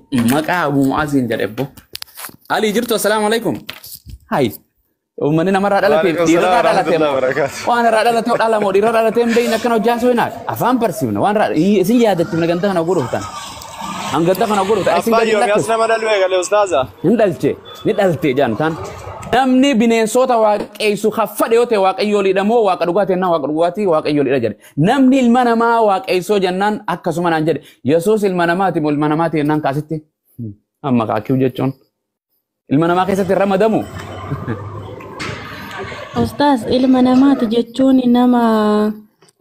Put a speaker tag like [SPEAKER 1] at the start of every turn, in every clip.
[SPEAKER 1] Maqaa Abu Mu'aaziin jedhe ebbo. Ali jirtu, assalaamu alaikum. Hai. Uummanni namarraa dhalate dhiirarraa dhalate waan irraa dhalate dhalamoo dhiirarraa dhalate hin beekne akkana hojjaa sooyinaa afaan barsiifna waan irraa isin yaadachiifna ganda kana godhuftan. Hanganta kana godhuftan isin
[SPEAKER 2] Abbaa
[SPEAKER 1] gadi
[SPEAKER 2] yoomi as
[SPEAKER 1] lakkisu.
[SPEAKER 2] nama dhaluu eegale ustaaza.
[SPEAKER 1] Hin dhalche ni dhalte jaan taan. Namni bineensota waaqeessu kaffadhe yoo ta'e waaqayyooliidha moo waaqa dhugaatii jennaan waaqa dhugaatii waaqayyooliidha jedhe. Namni ilma namaa waaqeessoo jennaan akkasuma naan jedhe. Yesuus ilma namaati moo ilma namaati jennaan kaasitti. Amma kaakiu jechuun. Ilma namaa keessatti hin ramadamu.
[SPEAKER 3] Ustaas, ilma namaati jechuun nama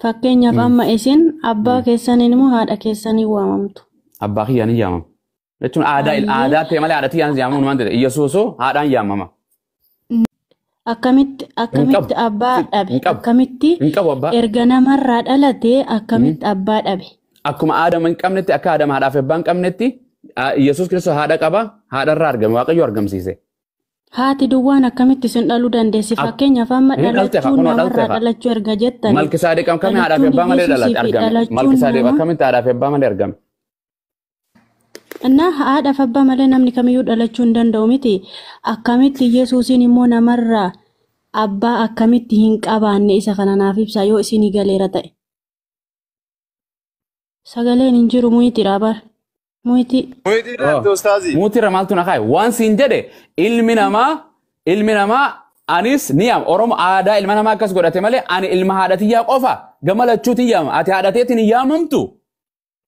[SPEAKER 3] fakkeenyaaf amma isin abbaa keessaniin immoo haadha keessanii waamamtu.
[SPEAKER 1] Abbaa kiyyaan hin yaamamu. Jechuun aadaa aadaa ta'e malee haadha tiyyaan yaamamu waan ta'e. Yesuusoo haadhaan yaamama.
[SPEAKER 3] Akkamitti
[SPEAKER 1] Hin qabu.
[SPEAKER 3] akkamitti abbaa dhabe?
[SPEAKER 1] Hin qabu.
[SPEAKER 3] Akkamitti
[SPEAKER 1] Hin qabu abbaa.
[SPEAKER 3] erga namarraa dhalate akkamitti abbaa dhabe?
[SPEAKER 1] Akkuma aadama hin qabnetti, akka aadama haadhaaf abbaa hin qabnetti, Yesuus Kiristoos haadha qaba, haadharraa argame, Waaqayyo argamsiise.
[SPEAKER 3] Haati duwwaan akkamitti isin dhaluu dandeessi? Fakkeenyaaf amma
[SPEAKER 1] Hin dhalte haa,
[SPEAKER 3] dhalachuun
[SPEAKER 1] kunoo dhalte
[SPEAKER 3] namarraa
[SPEAKER 1] haa.
[SPEAKER 3] dhalachuu erga jettani.
[SPEAKER 1] Malkisaadeq akkamitti haadhaaf
[SPEAKER 3] Dhalachuun
[SPEAKER 1] abbaa malee dhalate
[SPEAKER 3] Yesuusii fi
[SPEAKER 1] argame?
[SPEAKER 3] dhalachuun
[SPEAKER 1] Malkisaadeq
[SPEAKER 3] nama
[SPEAKER 1] akkamitti haadhaaf abbaa malee argame?
[SPEAKER 3] Innaa haadhaaf abbaa malee namni kamiyyuu dhalachuu hin danda'u miti. Akkamitti Yesuusiin immoo namarraa abbaa akkamitti hin qabaanne isa kana naaf ibsaa yoo isinii galeera ta'e. Sagaleen hin jiru muyiti bar. Muyiti.
[SPEAKER 2] Muyitii dhalate ustaazi.
[SPEAKER 1] Muutirra maaltu na kaaye? Waan siin jedhe ilmi namaa anis ni yaama. Oromo aadaa ilma namaa akkas godhate malee ani ilma haadha tiyyaa qofa gama lachuutiin yaama. Ati haadha teetiin hin yaamamtu.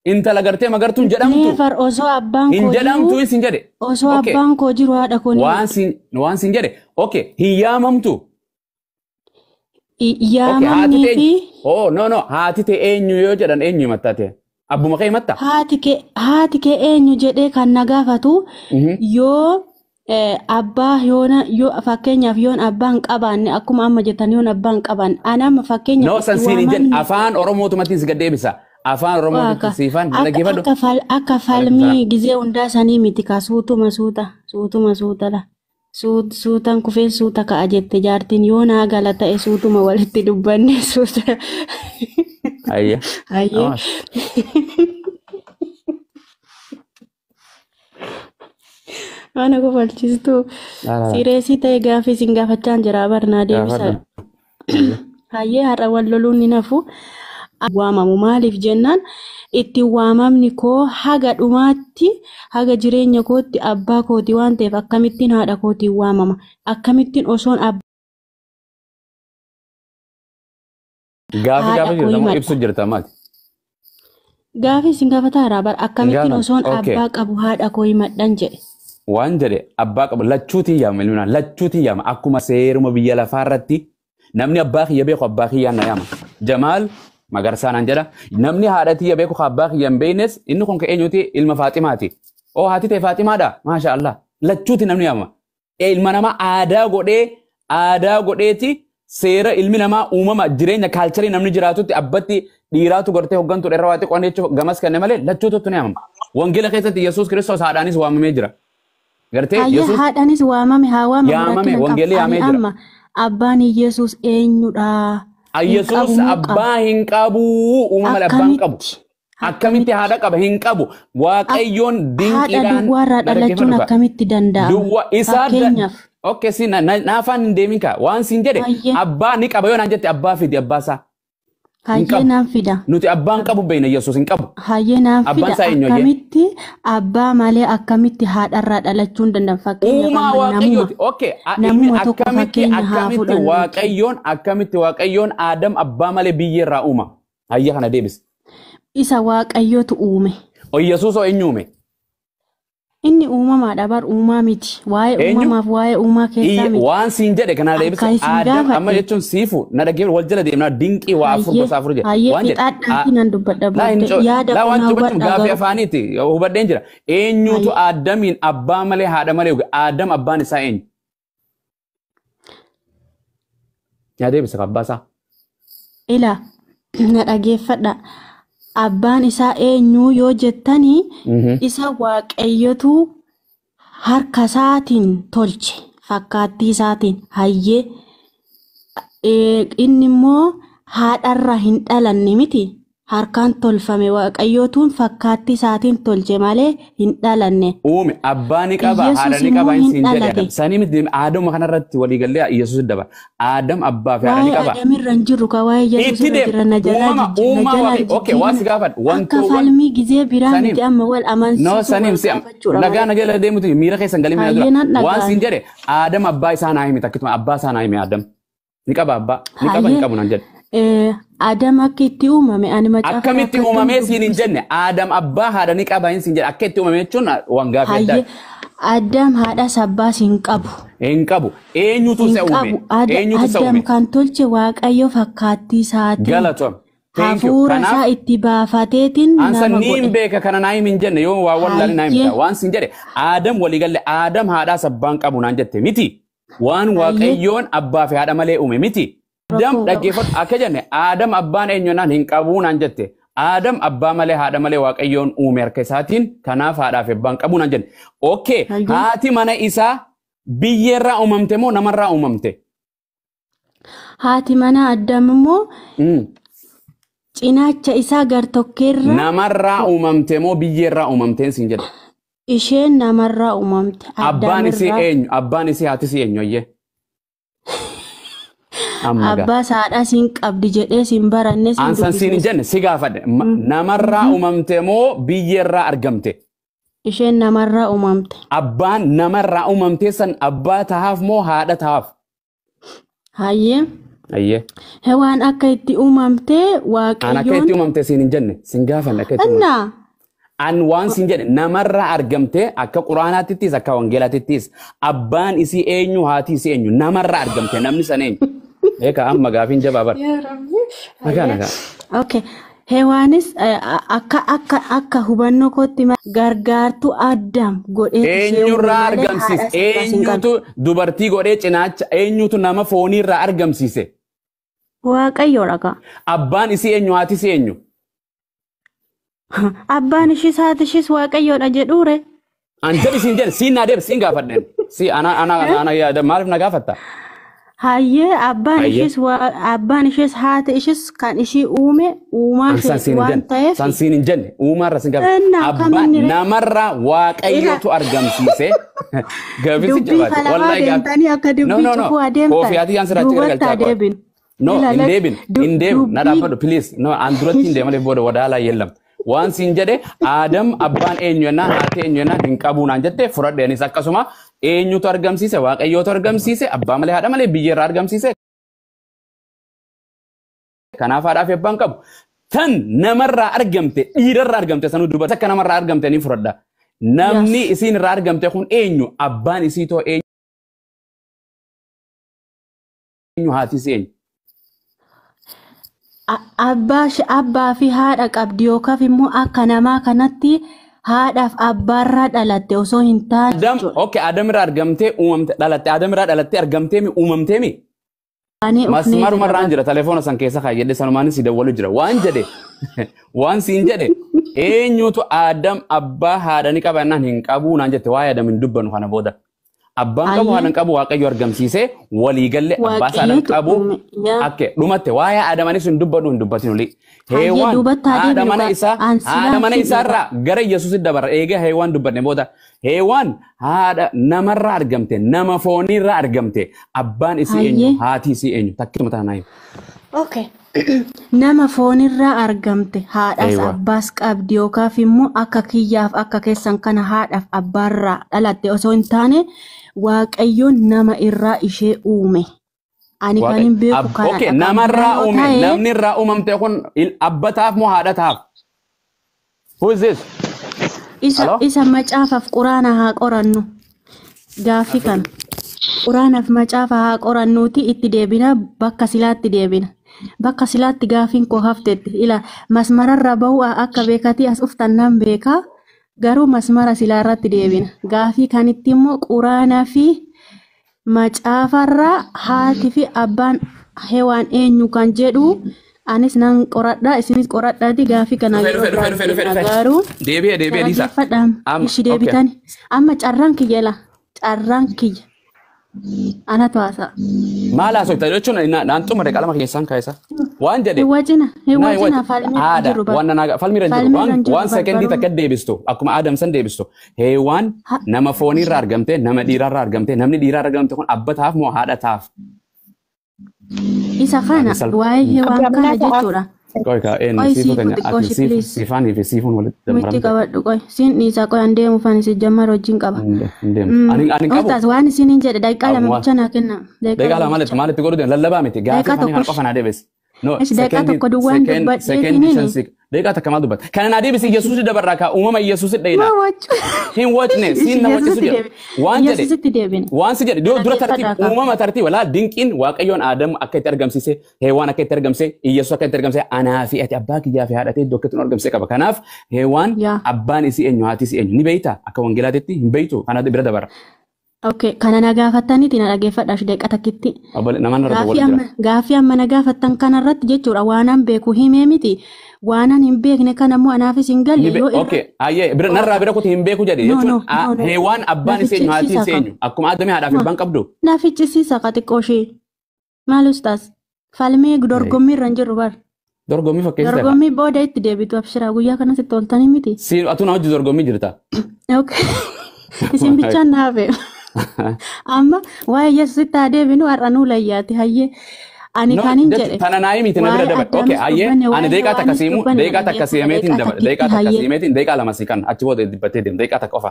[SPEAKER 1] Intala gartee magartuun jedhamtu.
[SPEAKER 3] Neefar osoo abbaan
[SPEAKER 1] Hin
[SPEAKER 3] koo
[SPEAKER 1] jedhamtu
[SPEAKER 3] jiru
[SPEAKER 1] isin jedhe.
[SPEAKER 3] osoo
[SPEAKER 1] Okay.
[SPEAKER 3] abbaan koo jiru haadha koo ni
[SPEAKER 1] Waan siin jedhe. Okay, hin yaamamtu. Okay, haati
[SPEAKER 3] yaamamnii
[SPEAKER 1] ta'e
[SPEAKER 3] fi
[SPEAKER 1] Oh, no, no, haati ta'e eenyu yoo jedhan eenyu himatta ati? Abbuma kee himatta?
[SPEAKER 3] Haati kee eenyu jedhee kan na gaafatu yoo abbaa yoona yoo fakkeenyaaf yoon abbaa hin qabaanne, akkuma amma jettan yoon abbaa hin qabaanne ani amma fakkeenyaaf
[SPEAKER 1] No, san
[SPEAKER 3] itti
[SPEAKER 1] siin hin jedhe.
[SPEAKER 3] waamamni
[SPEAKER 1] Afaan Oromootumatti si gad deebisa. Afaan Oromootitti
[SPEAKER 3] Waaqa
[SPEAKER 1] siifan
[SPEAKER 3] akka
[SPEAKER 1] dhaggeeffadhu.
[SPEAKER 3] akka falmii gizee hundaa sanii miti ka suutuma suuta suutuma suuta la suutan kufeen suuta ka'a jette jaartiin yoo naa gala ta'e suutuma walitti dubbanne suuta.
[SPEAKER 1] Ayya.
[SPEAKER 3] Hayyee.
[SPEAKER 1] Awaas.
[SPEAKER 3] Mana kofalchiistuu.
[SPEAKER 1] Laa, laa.
[SPEAKER 3] Sireesii ta'e gaafii isin gaafachaan jira barnaa deebisaa.
[SPEAKER 1] Gaafadhu.
[SPEAKER 3] Hayyee, har'a wal loluun ni nafu. Waamamu maaliif jennaan itti waamamni koo haga dhumaatti haga jireenya kootti abbaa kooti waan ta'eef akkamittiin haadha kootiin waamama? Akkamittiin osoon abbaa
[SPEAKER 1] Gaafii
[SPEAKER 3] haadha
[SPEAKER 1] gaafa
[SPEAKER 3] koo
[SPEAKER 1] jirta moo
[SPEAKER 3] himadha?
[SPEAKER 1] ibsu jirta maati?
[SPEAKER 3] Gaafii isin gaafataara bar akkamittiin
[SPEAKER 1] Gaafan.
[SPEAKER 3] osoon abbaa qabu haadha koo himadhan jedhe.
[SPEAKER 1] Waan jedhe abbaa qabu lachuutiin yaama, ilmi namaa lachuutiin yaama. Akkuma seeruma biyya lafaa irratti namni abbaa kiyya beeku abbaa kiyyaan na yaama. Jamaal Magarsaa naan jedha. Namni haadha tiyya beeku ka abbaa kiyya hin beeknes inni kun ka eenyuti? Ilma Faaximaati. Oo, haati ta'e Faaximaadha. Maasha Allah. Lachuuti namni yaama. Ilma namaa aadaa godhee aadaa godheeti seera ilmi namaa uumama jireenya culture namni jiraatutti abbatti dhiiraatu gartee hooggantuudha irra waa xiqqoon jechuuf gamas kenne malee lachuutu ni yaamama. Wangeela keessatti Yesuus Kiristoos haadhaanis waamamee jira. Gartee
[SPEAKER 3] Hayyee,
[SPEAKER 1] Yesuus
[SPEAKER 3] haadhanis waamame haa waamamu
[SPEAKER 1] yaamame
[SPEAKER 3] rakkina hin qabu.
[SPEAKER 1] wangeelli
[SPEAKER 3] Ani
[SPEAKER 1] yaamee jira.
[SPEAKER 3] amma abbaan Yesuus eenyudha? Hin
[SPEAKER 1] Yesuus
[SPEAKER 3] qabu moo qaba?
[SPEAKER 1] abbaa hin qabu, uumama malee abbaa hin qabu.
[SPEAKER 3] Akkamitti?
[SPEAKER 1] Akkamitti haadha qaba? Hin qabu. Waaqayyoon
[SPEAKER 3] Haadha
[SPEAKER 1] dinqiidhaan
[SPEAKER 3] duwwaarraa
[SPEAKER 1] na
[SPEAKER 3] dhalachuun
[SPEAKER 1] dhaggeeffadhu kaa.
[SPEAKER 3] akkamitti danda'ama?
[SPEAKER 1] Duwwa isaa
[SPEAKER 3] Fakkeenyaaf.
[SPEAKER 1] Okay, si naafaan hin deemin kaa. Waan siin jedhe
[SPEAKER 3] Hayyee.
[SPEAKER 1] abbaa ni qaba yoo naan jette abbaa fidi abbaa isaa. Hin
[SPEAKER 3] Hayyee,
[SPEAKER 1] qabu.
[SPEAKER 3] naan fida.
[SPEAKER 1] Nuti abbaan qabu beekna, Yesuus hin qabu.
[SPEAKER 3] Hayyee, naan
[SPEAKER 1] Abbaan
[SPEAKER 3] fida.
[SPEAKER 1] isaa eenyu hayyee?
[SPEAKER 3] Akkamitti abbaa malee akkamitti haadharraa dhalachuun danda'ama? Fakkeenyaaf
[SPEAKER 1] Uumaa
[SPEAKER 3] amma namuma
[SPEAKER 1] Waaqayyooti. Okay, ilmi
[SPEAKER 3] namuma tokko
[SPEAKER 1] akkamitti
[SPEAKER 3] fakkeenya haa
[SPEAKER 1] akkamitti
[SPEAKER 3] fudhannuuti.
[SPEAKER 1] Waaqayyoon akkamitti Waaqayyoon Aadam abbaa malee biyya irraa uuma? Hayya, kana deebisi.
[SPEAKER 3] Isa Waaqayyootu uume.
[SPEAKER 1] O Yesuus hoo eenyu uume?
[SPEAKER 3] Inni uumamaadha bar, uumaa miti. Waa'ee
[SPEAKER 1] Eenyu?
[SPEAKER 3] uumamaaf waa'ee uumaa keessaa miti.
[SPEAKER 1] Waan siin jedhe kana deebisi.
[SPEAKER 3] Akka isin
[SPEAKER 1] Aadam amma
[SPEAKER 3] gaafadhe.
[SPEAKER 1] jechuun siifu na dhaggeeffadhu, wal jala deemnaa dinqii waa afur
[SPEAKER 3] Hayyee
[SPEAKER 1] gosa afur jedhe.
[SPEAKER 3] hayyee
[SPEAKER 1] Waan jedhe
[SPEAKER 3] fixaadhaafi nan dubbadha
[SPEAKER 1] laa hin
[SPEAKER 3] booddee. Yaada
[SPEAKER 1] laa
[SPEAKER 3] koo
[SPEAKER 1] waan
[SPEAKER 3] naa
[SPEAKER 1] dubbachuu
[SPEAKER 3] hubadhaa
[SPEAKER 1] gaafii
[SPEAKER 3] garuu.
[SPEAKER 1] afaaniiti hubadheen jira. Eenyutu
[SPEAKER 3] Hayyee.
[SPEAKER 1] Aadamiin abbaa malee haadha malee uume? Aadam abbaan isaa eenyu? Yaa deebisa abbaa isaa.
[SPEAKER 3] Ila na dhageeffadha. Abbaan isaa eenyu yoo jettanii isa Waaqayyotu harka isaatiin tolche fakkaattii isaatiin. Hayyee, inni immoo haadharraa hin dhalanne miti. Harkaan tolfame, Waaqayyootuun fakkaattii isaatiin tolche malee hin dhalanne.
[SPEAKER 1] Uume abbaa ni qaba, haadha
[SPEAKER 3] Yesuus
[SPEAKER 1] ni qaba
[SPEAKER 3] immoo hin
[SPEAKER 1] siin jedhe
[SPEAKER 3] dhalate.
[SPEAKER 1] Adam. Sanii miti, Aadama kanarratti waliigallee Yesuus daba. Adam abbaa fi haadha ni
[SPEAKER 3] Waa'ee
[SPEAKER 1] qaba.
[SPEAKER 3] Adamirra hin jirru ka waa'ee Yesuus
[SPEAKER 1] Itti
[SPEAKER 3] irra
[SPEAKER 1] deem.
[SPEAKER 3] jira na jalaa
[SPEAKER 1] Uumama
[SPEAKER 3] jijjiirna
[SPEAKER 1] uumaa
[SPEAKER 3] jalaa
[SPEAKER 1] waaqi. Okay, waan si
[SPEAKER 3] jijjiirna.
[SPEAKER 1] gaafadhu.
[SPEAKER 3] Akka
[SPEAKER 1] Wantoowwan
[SPEAKER 3] falmii gizee biraa
[SPEAKER 1] saniim.
[SPEAKER 3] miti, amma wal
[SPEAKER 1] No,
[SPEAKER 3] amansiisuu
[SPEAKER 1] saniim
[SPEAKER 3] wal
[SPEAKER 1] si
[SPEAKER 3] gaafachuudha
[SPEAKER 1] nagaa
[SPEAKER 3] malee.
[SPEAKER 1] na jala deemutu miira keessan galii mina
[SPEAKER 3] Hayyee
[SPEAKER 1] dura.
[SPEAKER 3] nan
[SPEAKER 1] Waan siin
[SPEAKER 3] dhaga'an.
[SPEAKER 1] jedhe, Adam abbaa isaa naa himi, takkituma abbaa isaa naa himi. Adam. Ni qaba abbaa. Ni qaba hin
[SPEAKER 3] Hayyee
[SPEAKER 1] qabu naan jedhe.
[SPEAKER 3] Adam akka itti uumame ani macaafa
[SPEAKER 1] Akkamitti
[SPEAKER 3] akkattan
[SPEAKER 1] uumamee siin hin
[SPEAKER 3] dubbise.
[SPEAKER 1] jenne, Adam abbaa haadha ni qaba hin siin jedhe. Akka itti uumame jechuun waan gaafii
[SPEAKER 3] Hayyee
[SPEAKER 1] addaati.
[SPEAKER 3] Adam haadhas abbaas hin qabu.
[SPEAKER 1] Hin qabu. Eenyutu
[SPEAKER 3] Hin
[SPEAKER 1] isa uume?
[SPEAKER 3] qabu.
[SPEAKER 1] Eenyutu isa
[SPEAKER 3] Adam
[SPEAKER 1] uume?
[SPEAKER 3] kan tolche Waaqayyo fakkaattii isaatiin.
[SPEAKER 1] Galatoom. Thank you.
[SPEAKER 3] Hafuura isaa
[SPEAKER 1] Kanaaf
[SPEAKER 3] itti baafateetiin
[SPEAKER 1] ansa
[SPEAKER 3] nama
[SPEAKER 1] niin
[SPEAKER 3] godhe.
[SPEAKER 1] beeka kana naa himi hin jenne, yoo waa wallaalee naa himta.
[SPEAKER 3] Hayyee
[SPEAKER 1] Waan siin jedhe, Adam waliigalle Adam haadhaas abbaan qabu naan jette miti. Waan
[SPEAKER 3] hayyee
[SPEAKER 1] Waaqayyoon abbaa fi haadha malee uume miti. Adam
[SPEAKER 3] rakkoo qabu.
[SPEAKER 1] dhaggeeffadhu, akka jenne Adam abbaan eenyu naan hin qabu naan jette. Adam abbaa malee haadha malee Waaqayyoon uume harka isaatiin, kanaaf haadhaa fi abbaan qabu naan jenne. Okay,
[SPEAKER 3] Hayyee
[SPEAKER 1] haati mana isaa biyyeerraa uumamte moo namarraa uumamte?
[SPEAKER 3] Haati mana Adam immoo cinaacha isaa gartokkeerraa
[SPEAKER 1] Namarraa uumamte moo biyyeerraa uumamteen siin jedhe.
[SPEAKER 3] Isheen namarraa uumamte.
[SPEAKER 1] Abbaan isii
[SPEAKER 3] Addamirraa
[SPEAKER 1] eenyu? Abbaan isii haati isii eenyu ayyee? Amma gaa.
[SPEAKER 3] Abbaas haadhaas hin qabdi jedhee siin baranne siin
[SPEAKER 1] Ansan siin hin
[SPEAKER 3] dubbisnes.
[SPEAKER 1] jenne, si gaafadhe. Namarraa uumamte moo biyyeerraa argamte?
[SPEAKER 3] Isheen namarraa uumamte.
[SPEAKER 1] Abbaan namarraa uumamte san abbaa tahaaf moo haadha tahaaf?
[SPEAKER 3] Hayyee
[SPEAKER 1] Ayyee.
[SPEAKER 3] Hewaan akka itti uumamte
[SPEAKER 1] An akka itti
[SPEAKER 3] Waaqayyoon
[SPEAKER 1] uumamte siin hin jenne, sin gaafanne akka itti uumamte.
[SPEAKER 3] Annaa
[SPEAKER 1] An waan siin jedhe, namarraa argamte akka quraanaatittis akka wangeelaatittis abbaan isii eenyu, haati isii eenyu? Namarraa argamte, namni san eenyu? Eekaa amma gaafiin jabaa bara.
[SPEAKER 3] Yaa Rabbi.
[SPEAKER 1] Nagaa nagaa.
[SPEAKER 3] Okay. Hewaanis akka hubannoo kootti gargaartuu Addaam godhee ishee uume
[SPEAKER 1] Eenyurraa
[SPEAKER 3] malee
[SPEAKER 1] argamsiise?
[SPEAKER 3] haadhaas abbaas hin qabdu.
[SPEAKER 1] Eenyutu dubartii godhee cinaacha? Eenyutu nama fooniirraa argamsiise?
[SPEAKER 3] Waaqayyo dhagaa.
[SPEAKER 1] Abbaan isii eenyu? Haati isii eenyu?
[SPEAKER 3] Abbaan ishiis haati ishiis Waaqayyoodha jedhuure.
[SPEAKER 1] An jedhi siin jedhe, siin naa deebi, siin gaafadheen. Si ana ana ana yaada maaliif na gaafatta?
[SPEAKER 3] Hayyee abbaan
[SPEAKER 1] Hayyee.
[SPEAKER 3] ishiis abbaan ishiis haati ishiis kan ishii uume uumaa
[SPEAKER 1] An san
[SPEAKER 3] ishee
[SPEAKER 1] siin hin
[SPEAKER 3] waan
[SPEAKER 1] jenne.
[SPEAKER 3] ta'eef
[SPEAKER 1] San siin hin jenne. Uumaarra siin gaafadhe.
[SPEAKER 3] Ennaa
[SPEAKER 1] Abbaan
[SPEAKER 3] kaminni ree?
[SPEAKER 1] namarraa
[SPEAKER 3] Ila
[SPEAKER 1] Waaqayyotu argamsiise. Gaafisi
[SPEAKER 3] dubbii
[SPEAKER 1] jabaate.
[SPEAKER 3] falafaa
[SPEAKER 1] Wallahi gaaf.
[SPEAKER 3] deemtanii akka
[SPEAKER 1] No
[SPEAKER 3] dubbii
[SPEAKER 1] no no.
[SPEAKER 3] cufuu adeemtan
[SPEAKER 1] Koofiyaatii yaan sirraatti
[SPEAKER 3] duubatti
[SPEAKER 1] garagalchaa qofa.
[SPEAKER 3] adeebin.
[SPEAKER 1] No,
[SPEAKER 3] Ila
[SPEAKER 1] hin
[SPEAKER 3] lak
[SPEAKER 1] deebin, hin deebin. Na
[SPEAKER 3] dubbii
[SPEAKER 1] dhaabbadhu, please. No, an duratti hin deemalee booda wadaalaa yeellam. Waan siin jedhe, Aadam abbaan eenyu jennaan, haati eenyu jennaan, hin qabu naan jette, fudhadhe anis akkasuma. Eenyutu argamsiise? Waaqayyootu argamsiise, abbaa malee haadha malee biyyeerraa argamsiise. Kanaaf haadhaa fi abbaan qabu. Tan namarraa argamte, dhiirarraa argamte, sanuu dubartii akka namarraa argamte ni fudhadha. Namni
[SPEAKER 3] Yes.
[SPEAKER 1] isiin irraa argamte kun eenyu? Abbaan isii too eenyu? Haati isii eenyu?
[SPEAKER 3] Abbaa fi haadha qabdi yookaan immoo akka namaa kanatti haadhaaf abbaarraa dhalatte osoo hin taane
[SPEAKER 1] Adam,
[SPEAKER 3] jechuudha.
[SPEAKER 1] okay, Adam irraa argamtee uumamte, dhalatte. Adam irraa dhalattee argamtee mi uumamtee mi?
[SPEAKER 3] Ani ufnee jira
[SPEAKER 1] Masmaruma irraan
[SPEAKER 3] bara.
[SPEAKER 1] jira, telefoona san keessa kaayyadhe, sanumaanis si dawwalu jira. Waan jedhe, waan siin jedhe, eenyutu Adam abbaa haadha ni qaba jennaan, hin qabu naan jette. Waa'ee Adam hin dubbanu kana booda. Abbaan qabu
[SPEAKER 3] Hayyee
[SPEAKER 1] haadha hin qabu, Waaqayyo argamsiisee, waliigalle abbaa isaa haadha hin
[SPEAKER 3] Waaqayyotu
[SPEAKER 1] qabu.
[SPEAKER 3] uume. Yaa.
[SPEAKER 1] Akka dhumatte waa'ee Adamanis hin dubbadhu, hin dubbatin olii.
[SPEAKER 3] Hayyee
[SPEAKER 1] Heewaan
[SPEAKER 3] duubatti haa
[SPEAKER 1] haadha
[SPEAKER 3] deebinu
[SPEAKER 1] mana
[SPEAKER 3] gaa.
[SPEAKER 1] isaa
[SPEAKER 3] An
[SPEAKER 1] haadha
[SPEAKER 3] silaan
[SPEAKER 1] mana
[SPEAKER 3] fidhe gaa.
[SPEAKER 1] isaarraa gara Yesuusitti dabarra. Eega Heewaan dubbanne booda, Heewaan haadha namarraa argamte, nama fooniirraa argamte, abbaan isii eenyu?
[SPEAKER 3] Hayyee.
[SPEAKER 1] Haati isii eenyu? Takkituma tana naa himi.
[SPEAKER 3] Okay. Nama foonirraa argamte haadhaas
[SPEAKER 1] Eeywa.
[SPEAKER 3] abbaas qabdi yookaaf immoo akka kiyyaaf akka keessan kana haadhaaf abbaarraa dhalatte osoo hin taane, Waaqayyoon nama irraa ishee uume. Ani kan hin beeku
[SPEAKER 1] Okay,
[SPEAKER 3] kanadha. Kan biraa
[SPEAKER 1] namarraa
[SPEAKER 3] yoo
[SPEAKER 1] uume,
[SPEAKER 3] ta'e
[SPEAKER 1] namni irraa uumamte kun abba taaf moo haadha taaf? Who is this?
[SPEAKER 3] Isa
[SPEAKER 1] Hello?
[SPEAKER 3] isa macaafaaf quraana haa qorannu. Gaaffii kana. Quraanaaf macaafa haa qorannuuti itti deebina, bakka silaatti deebina. Bakka silaatti gaafiin koo haftetti. Ila masmararra bahuu akka beekatii as uftan nan beekaa. Garuu masmara silaa irratti deebina. Gaafii kanitti immoo quraanaa fi macaafarraa haati fi abbaan Hewaan eenyu kan jedhu anis nan qoradha, isinis qoradhaati gaafii kana
[SPEAKER 1] Dhufe
[SPEAKER 3] yeroo
[SPEAKER 1] dhufe dhufe
[SPEAKER 3] biraatti
[SPEAKER 1] dhufe dhufe
[SPEAKER 3] deebina.
[SPEAKER 1] dhufe.
[SPEAKER 3] Garuu
[SPEAKER 1] Deebi'e deebi'e dhiisa.
[SPEAKER 3] dhaggeeffadha
[SPEAKER 1] Amma
[SPEAKER 3] ishi
[SPEAKER 1] okay.
[SPEAKER 3] deebitani. Amma carraan kiyya la carraan kiyya. Anatu haasa'a.
[SPEAKER 1] Maal haasofta jechuun naan xumure qalama keessaan kaayisa. Waan jedhe.
[SPEAKER 3] Hin wajjina falmii
[SPEAKER 1] Haadha
[SPEAKER 3] jiru
[SPEAKER 1] waan nanaa falmii irra
[SPEAKER 3] Falmii irra
[SPEAKER 1] jiru
[SPEAKER 3] hin jiru
[SPEAKER 1] waan sekendii takka deebistu akkuma Aadam san deebistu heewaan nama fooniirraa argamte nama dhiiraarraa argamte namni dhiiraarraa argamte kun abba taaf moo haadha taaf?
[SPEAKER 3] Isa kana waa'ee heewaan kana jechuudha.
[SPEAKER 1] Qoy kaa eenyu
[SPEAKER 3] Qoy
[SPEAKER 1] siifuu
[SPEAKER 3] siifuu
[SPEAKER 1] keenya
[SPEAKER 3] xiqqoo
[SPEAKER 1] ati
[SPEAKER 3] ishee
[SPEAKER 1] siifu
[SPEAKER 3] please.
[SPEAKER 1] siifaanii fi siifuun walitti
[SPEAKER 3] Mitti
[SPEAKER 1] dabalamte.
[SPEAKER 3] qabadhu qoy. Siin dhiisaa qoy an deemu fan isin jammar wajjin qaba.
[SPEAKER 1] Hin deemu. Ani hin qabu.
[SPEAKER 3] Ustaas waan isiniin jedhe daqiiqaa lama
[SPEAKER 1] Ammoo-
[SPEAKER 3] bicha naa kenna.
[SPEAKER 1] Daqiiqaa lama maalitti maalitti godhu deemu lallabaa miti gaafii
[SPEAKER 3] Daqiiqaa
[SPEAKER 1] fanii kan
[SPEAKER 3] tokko
[SPEAKER 1] qofa naa deebisi. No,
[SPEAKER 3] Ishi daqiiqaa tokko duwwaan dubbadhee
[SPEAKER 1] sekendii
[SPEAKER 3] isiniin.
[SPEAKER 1] shan siq. Daqiiqaa takka maal dubbata? Kana naa deebisi Yesuusi dabarraa kaa uumama Yesuusi dheeyna.
[SPEAKER 3] Maa wachuu.
[SPEAKER 1] Hin wacne siin nama wachisu
[SPEAKER 3] Yesuusitti
[SPEAKER 1] jedha.
[SPEAKER 3] deebine.
[SPEAKER 1] Waan jedhe
[SPEAKER 3] Yesuusitti deebine.
[SPEAKER 1] waan si jedhe dura tartiib
[SPEAKER 3] Dhaggeeffadhaa qaba.
[SPEAKER 1] uumama tartiiba laa dinqiin Waaqayyoon Aadamu akka itti argamsiise Heewaan akka itti argamsiise Iyyasuus akka itti argamsiise anaa fi ati abbaa kiyyaa fi haadha ta'e iddoo akkatti nu argamsiise qaba. Kanaaf Heewaan
[SPEAKER 3] Yaa.
[SPEAKER 1] abbaan isii eenyu haati isii eenyu ni beeyta akka wangeelaatitti hin beeytu kanaaf bira dabara.
[SPEAKER 3] Okay, kana na gaafattaniiti na dhaggeeffadhaa shi daqiiqa takkitti.
[SPEAKER 1] Obbolee namaan irra
[SPEAKER 3] Gaaffii
[SPEAKER 1] wal jira.
[SPEAKER 3] amma gaaffii amma na gaafattan kanarratti jechuudha waanan beeku himee miti waanan hin beekne kana immoo anaafis hin galle
[SPEAKER 1] Ni be-
[SPEAKER 3] yoo irra
[SPEAKER 1] Okay, ayyee bira narraa bira kuti hin beeku jedhe
[SPEAKER 3] No,
[SPEAKER 1] jechuun
[SPEAKER 3] no, no, no.
[SPEAKER 1] Heewaan abbaan isii eenyu haati
[SPEAKER 3] Nafichisiisa
[SPEAKER 1] isii eenyu akkuma Aadamii haadhaa fi abbaan qabdu.
[SPEAKER 3] Na ficcisiisa ka xiqqoo ishee. Maal ustaas? Falmee dorgommii irra hin jirru bar.
[SPEAKER 1] Dorgommii fakkeessite.
[SPEAKER 3] Dorgommii booda itti deebitu abshiraa guyyaa kanas itti ooltanii miti.
[SPEAKER 1] Si atu na hojii dorgommii jirta.
[SPEAKER 3] Okay. Isin bichaan na hafe. Amma waa'ee Yesuusitti haa deebinu har'a nuu layyaati hayyee. Ani
[SPEAKER 1] No,
[SPEAKER 3] kanin
[SPEAKER 1] jechuun
[SPEAKER 3] jedhe.
[SPEAKER 1] tana naa himiti na bira
[SPEAKER 3] Waa'ee
[SPEAKER 1] dabar. Okay,
[SPEAKER 3] Addaamis
[SPEAKER 1] ayyee
[SPEAKER 3] dubbanne
[SPEAKER 1] ani
[SPEAKER 3] waa'ee
[SPEAKER 1] daqiiqaa takka
[SPEAKER 3] Hewaanis
[SPEAKER 1] siimu
[SPEAKER 3] dubbanne
[SPEAKER 1] daqiiqaa takka
[SPEAKER 3] dhaggeeffadha
[SPEAKER 1] siimeetiin
[SPEAKER 3] daqiiqaa
[SPEAKER 1] dabar
[SPEAKER 3] takkitti
[SPEAKER 1] daqiiqaa takka
[SPEAKER 3] hayyee.
[SPEAKER 1] siimeetiin daqiiqaa lama sii kan achi booda dubbattee deemu daqiiqaa takka qofa.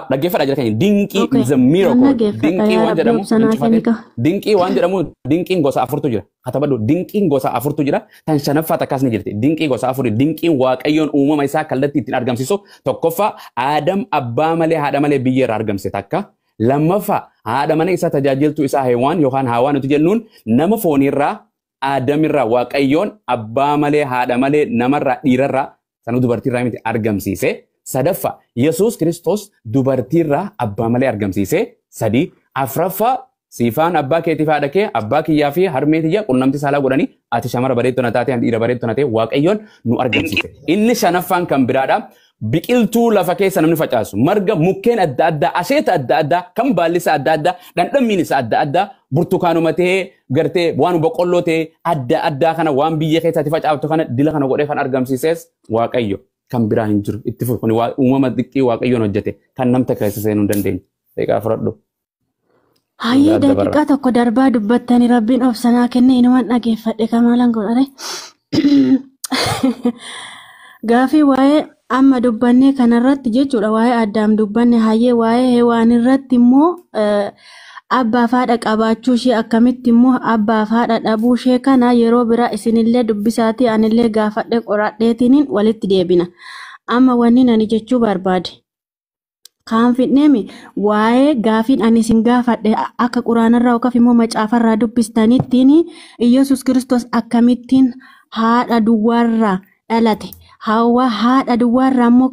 [SPEAKER 1] Dhaggeeffadhaa jira keenya dinqii
[SPEAKER 3] Okay.
[SPEAKER 1] is a
[SPEAKER 3] Nan
[SPEAKER 1] miracle
[SPEAKER 3] dhaggeeffadha
[SPEAKER 1] dinqii
[SPEAKER 3] yaa
[SPEAKER 1] waan
[SPEAKER 3] Rabbi
[SPEAKER 1] jedhamu
[SPEAKER 3] obsa naa
[SPEAKER 1] injifatee
[SPEAKER 3] kenni ka.
[SPEAKER 1] dinqii waan jedhamu dinqiin gosa afurtu jira. Katabadhu dinqiin gosa afurtu jira tan shanaffaa takkaas ni jirti. Dinqii gosa afuri dinqiin Waaqayyoon uumama isaa kallattii ittiin argamsiisu tokkoffaa Aadam abbaa malee haadha malee biyya irraa argamse takka. Lammaffaa haadha mana isaa tajaajiltuu isaa Hewaan yookaan Hawaa nuti jennuun nama foonirraa Aadamirraa Waaqayyoon abbaa malee haadha malee namarraa dhiirarraa sanuu dubartiirraa miti argamsiise. Sadaffaa Yesuus Kiristoos dubartiirraa abbaa malee argamsiise. Sadi afraffaa siifaan abbaa keetiif haadha kee abbaa kiyyaa fi harmee tiyya qunnamtii saalaa godhanii ati shamara bareedduu na taate ani dhiira bareedduu na ta'e Waaqayyoon nu argamsiise. Inni shanaffaan kan biraadha. Biqiltuu lafa keessa namni facaasu marga mukkeen adda addaa asheeta adda addaa kan baalli isaa adda addaa dhandhammiin isaa adda addaa burtukaanuma ta'ee gartee waan boqqolloo ta'ee adda addaa kana waan biyya keessatti facaaftu kana dila kana godhee kan argamsiises Waaqayyo kan biraa hin jiru itti fufu kun uumama xiqqii Waaqayyoon hojjete kan namta keessa seenuu hin dandeenye. Daqiiqaa fudhadhu.
[SPEAKER 3] Hayyee
[SPEAKER 1] Adda barra.
[SPEAKER 3] daqiiqaa tokko darbaa dubbattanii rabbiin obsanaa kenne inuman dhageeffadhe kamaalan godhare. Gaafii waa'ee amma dubbanne kanarratti jechuudha waa'ee Addaam dubbanne hayyee waa'ee Hewaan irratti immoo abbaaf haadha qabaachuu ishee akkamitti immoo abbaaf haadha dhabuu ishee kana yeroo biraa isinillee dubbisaatii anillee gaafadhe qoradheetiniin walitti deebina. Amma wanni ani jechuu barbaade. Kaan fidneemi waa'ee gaafiin ani isin gaafadhe akka quraanarraa yookaan immoo macaafarraa dubbistaniittiin Iyyasuus Kiristoos akkamittiin haadha duwwaarraa dhalate. Hawwa haadha duwwaarraa immoo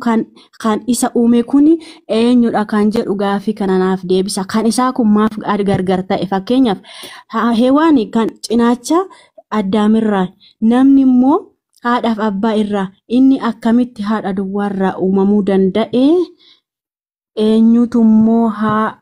[SPEAKER 3] kan isa uume kun eenyudha kan jedhu gaafii kana naaf deebisa. Kan isaa kun maaf gargar ta'e fakkeenyaaf Hewaan kan cinaacha Addaamirraa namni immoo haadhaaf abbaa irraa inni akkamitti haadha duwwaarraa uumamuu danda'e? Eenyutu immoo haa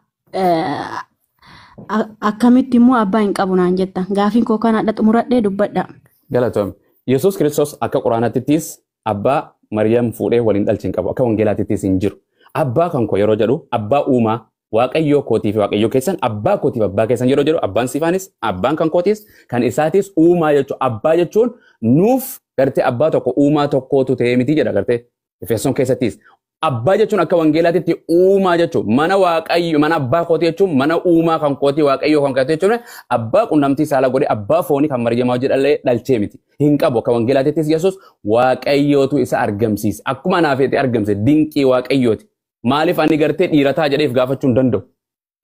[SPEAKER 3] akkamitti immoo abbaa hin qabu naan jetta. Gaafiin koo kana hadha xumuradhee dubbadha.
[SPEAKER 1] Galatoom. Yesuus Kiristoos akka quraanaatittis abbaa Maryam fuudhee waliin dhalche hin qabu. Akka wangeelaatittis hin jiru. Abbaa kan koo yeroo jedhu abbaa uumaa Waaqayyoo kootii fi Waaqayyoo keessan abbaa kootiif abbaa keessan yeroo jedhu abbaan sifaanis abbaan kan kootis kan isaatis uumaa jechuudha. Abbaa jechuun nuuf gartee abbaa tokko uumaa tokkootu ta'ee miti jedha gartee Efesoon keessattis. Abbaa jechuun akka wangeelaatitti uumaa jechuun mana Waaqayyo mana abbaa kootii jechuun mana uumaa kan kootii Waaqayyoo kan kootii jechuun abbaa qunnamtii saalaa godhee abbaa foonii kan Maryamaa jedhallee dhalchee miti. Hin qabu akka wangeelaatittis Yesuus Waaqayyootu isa argamsiise. Akkuma anaaf itti argamse dinqii Waaqayyooti. Maaliif ani gartee dhiirataa jedheef gaafachuu hin danda'u.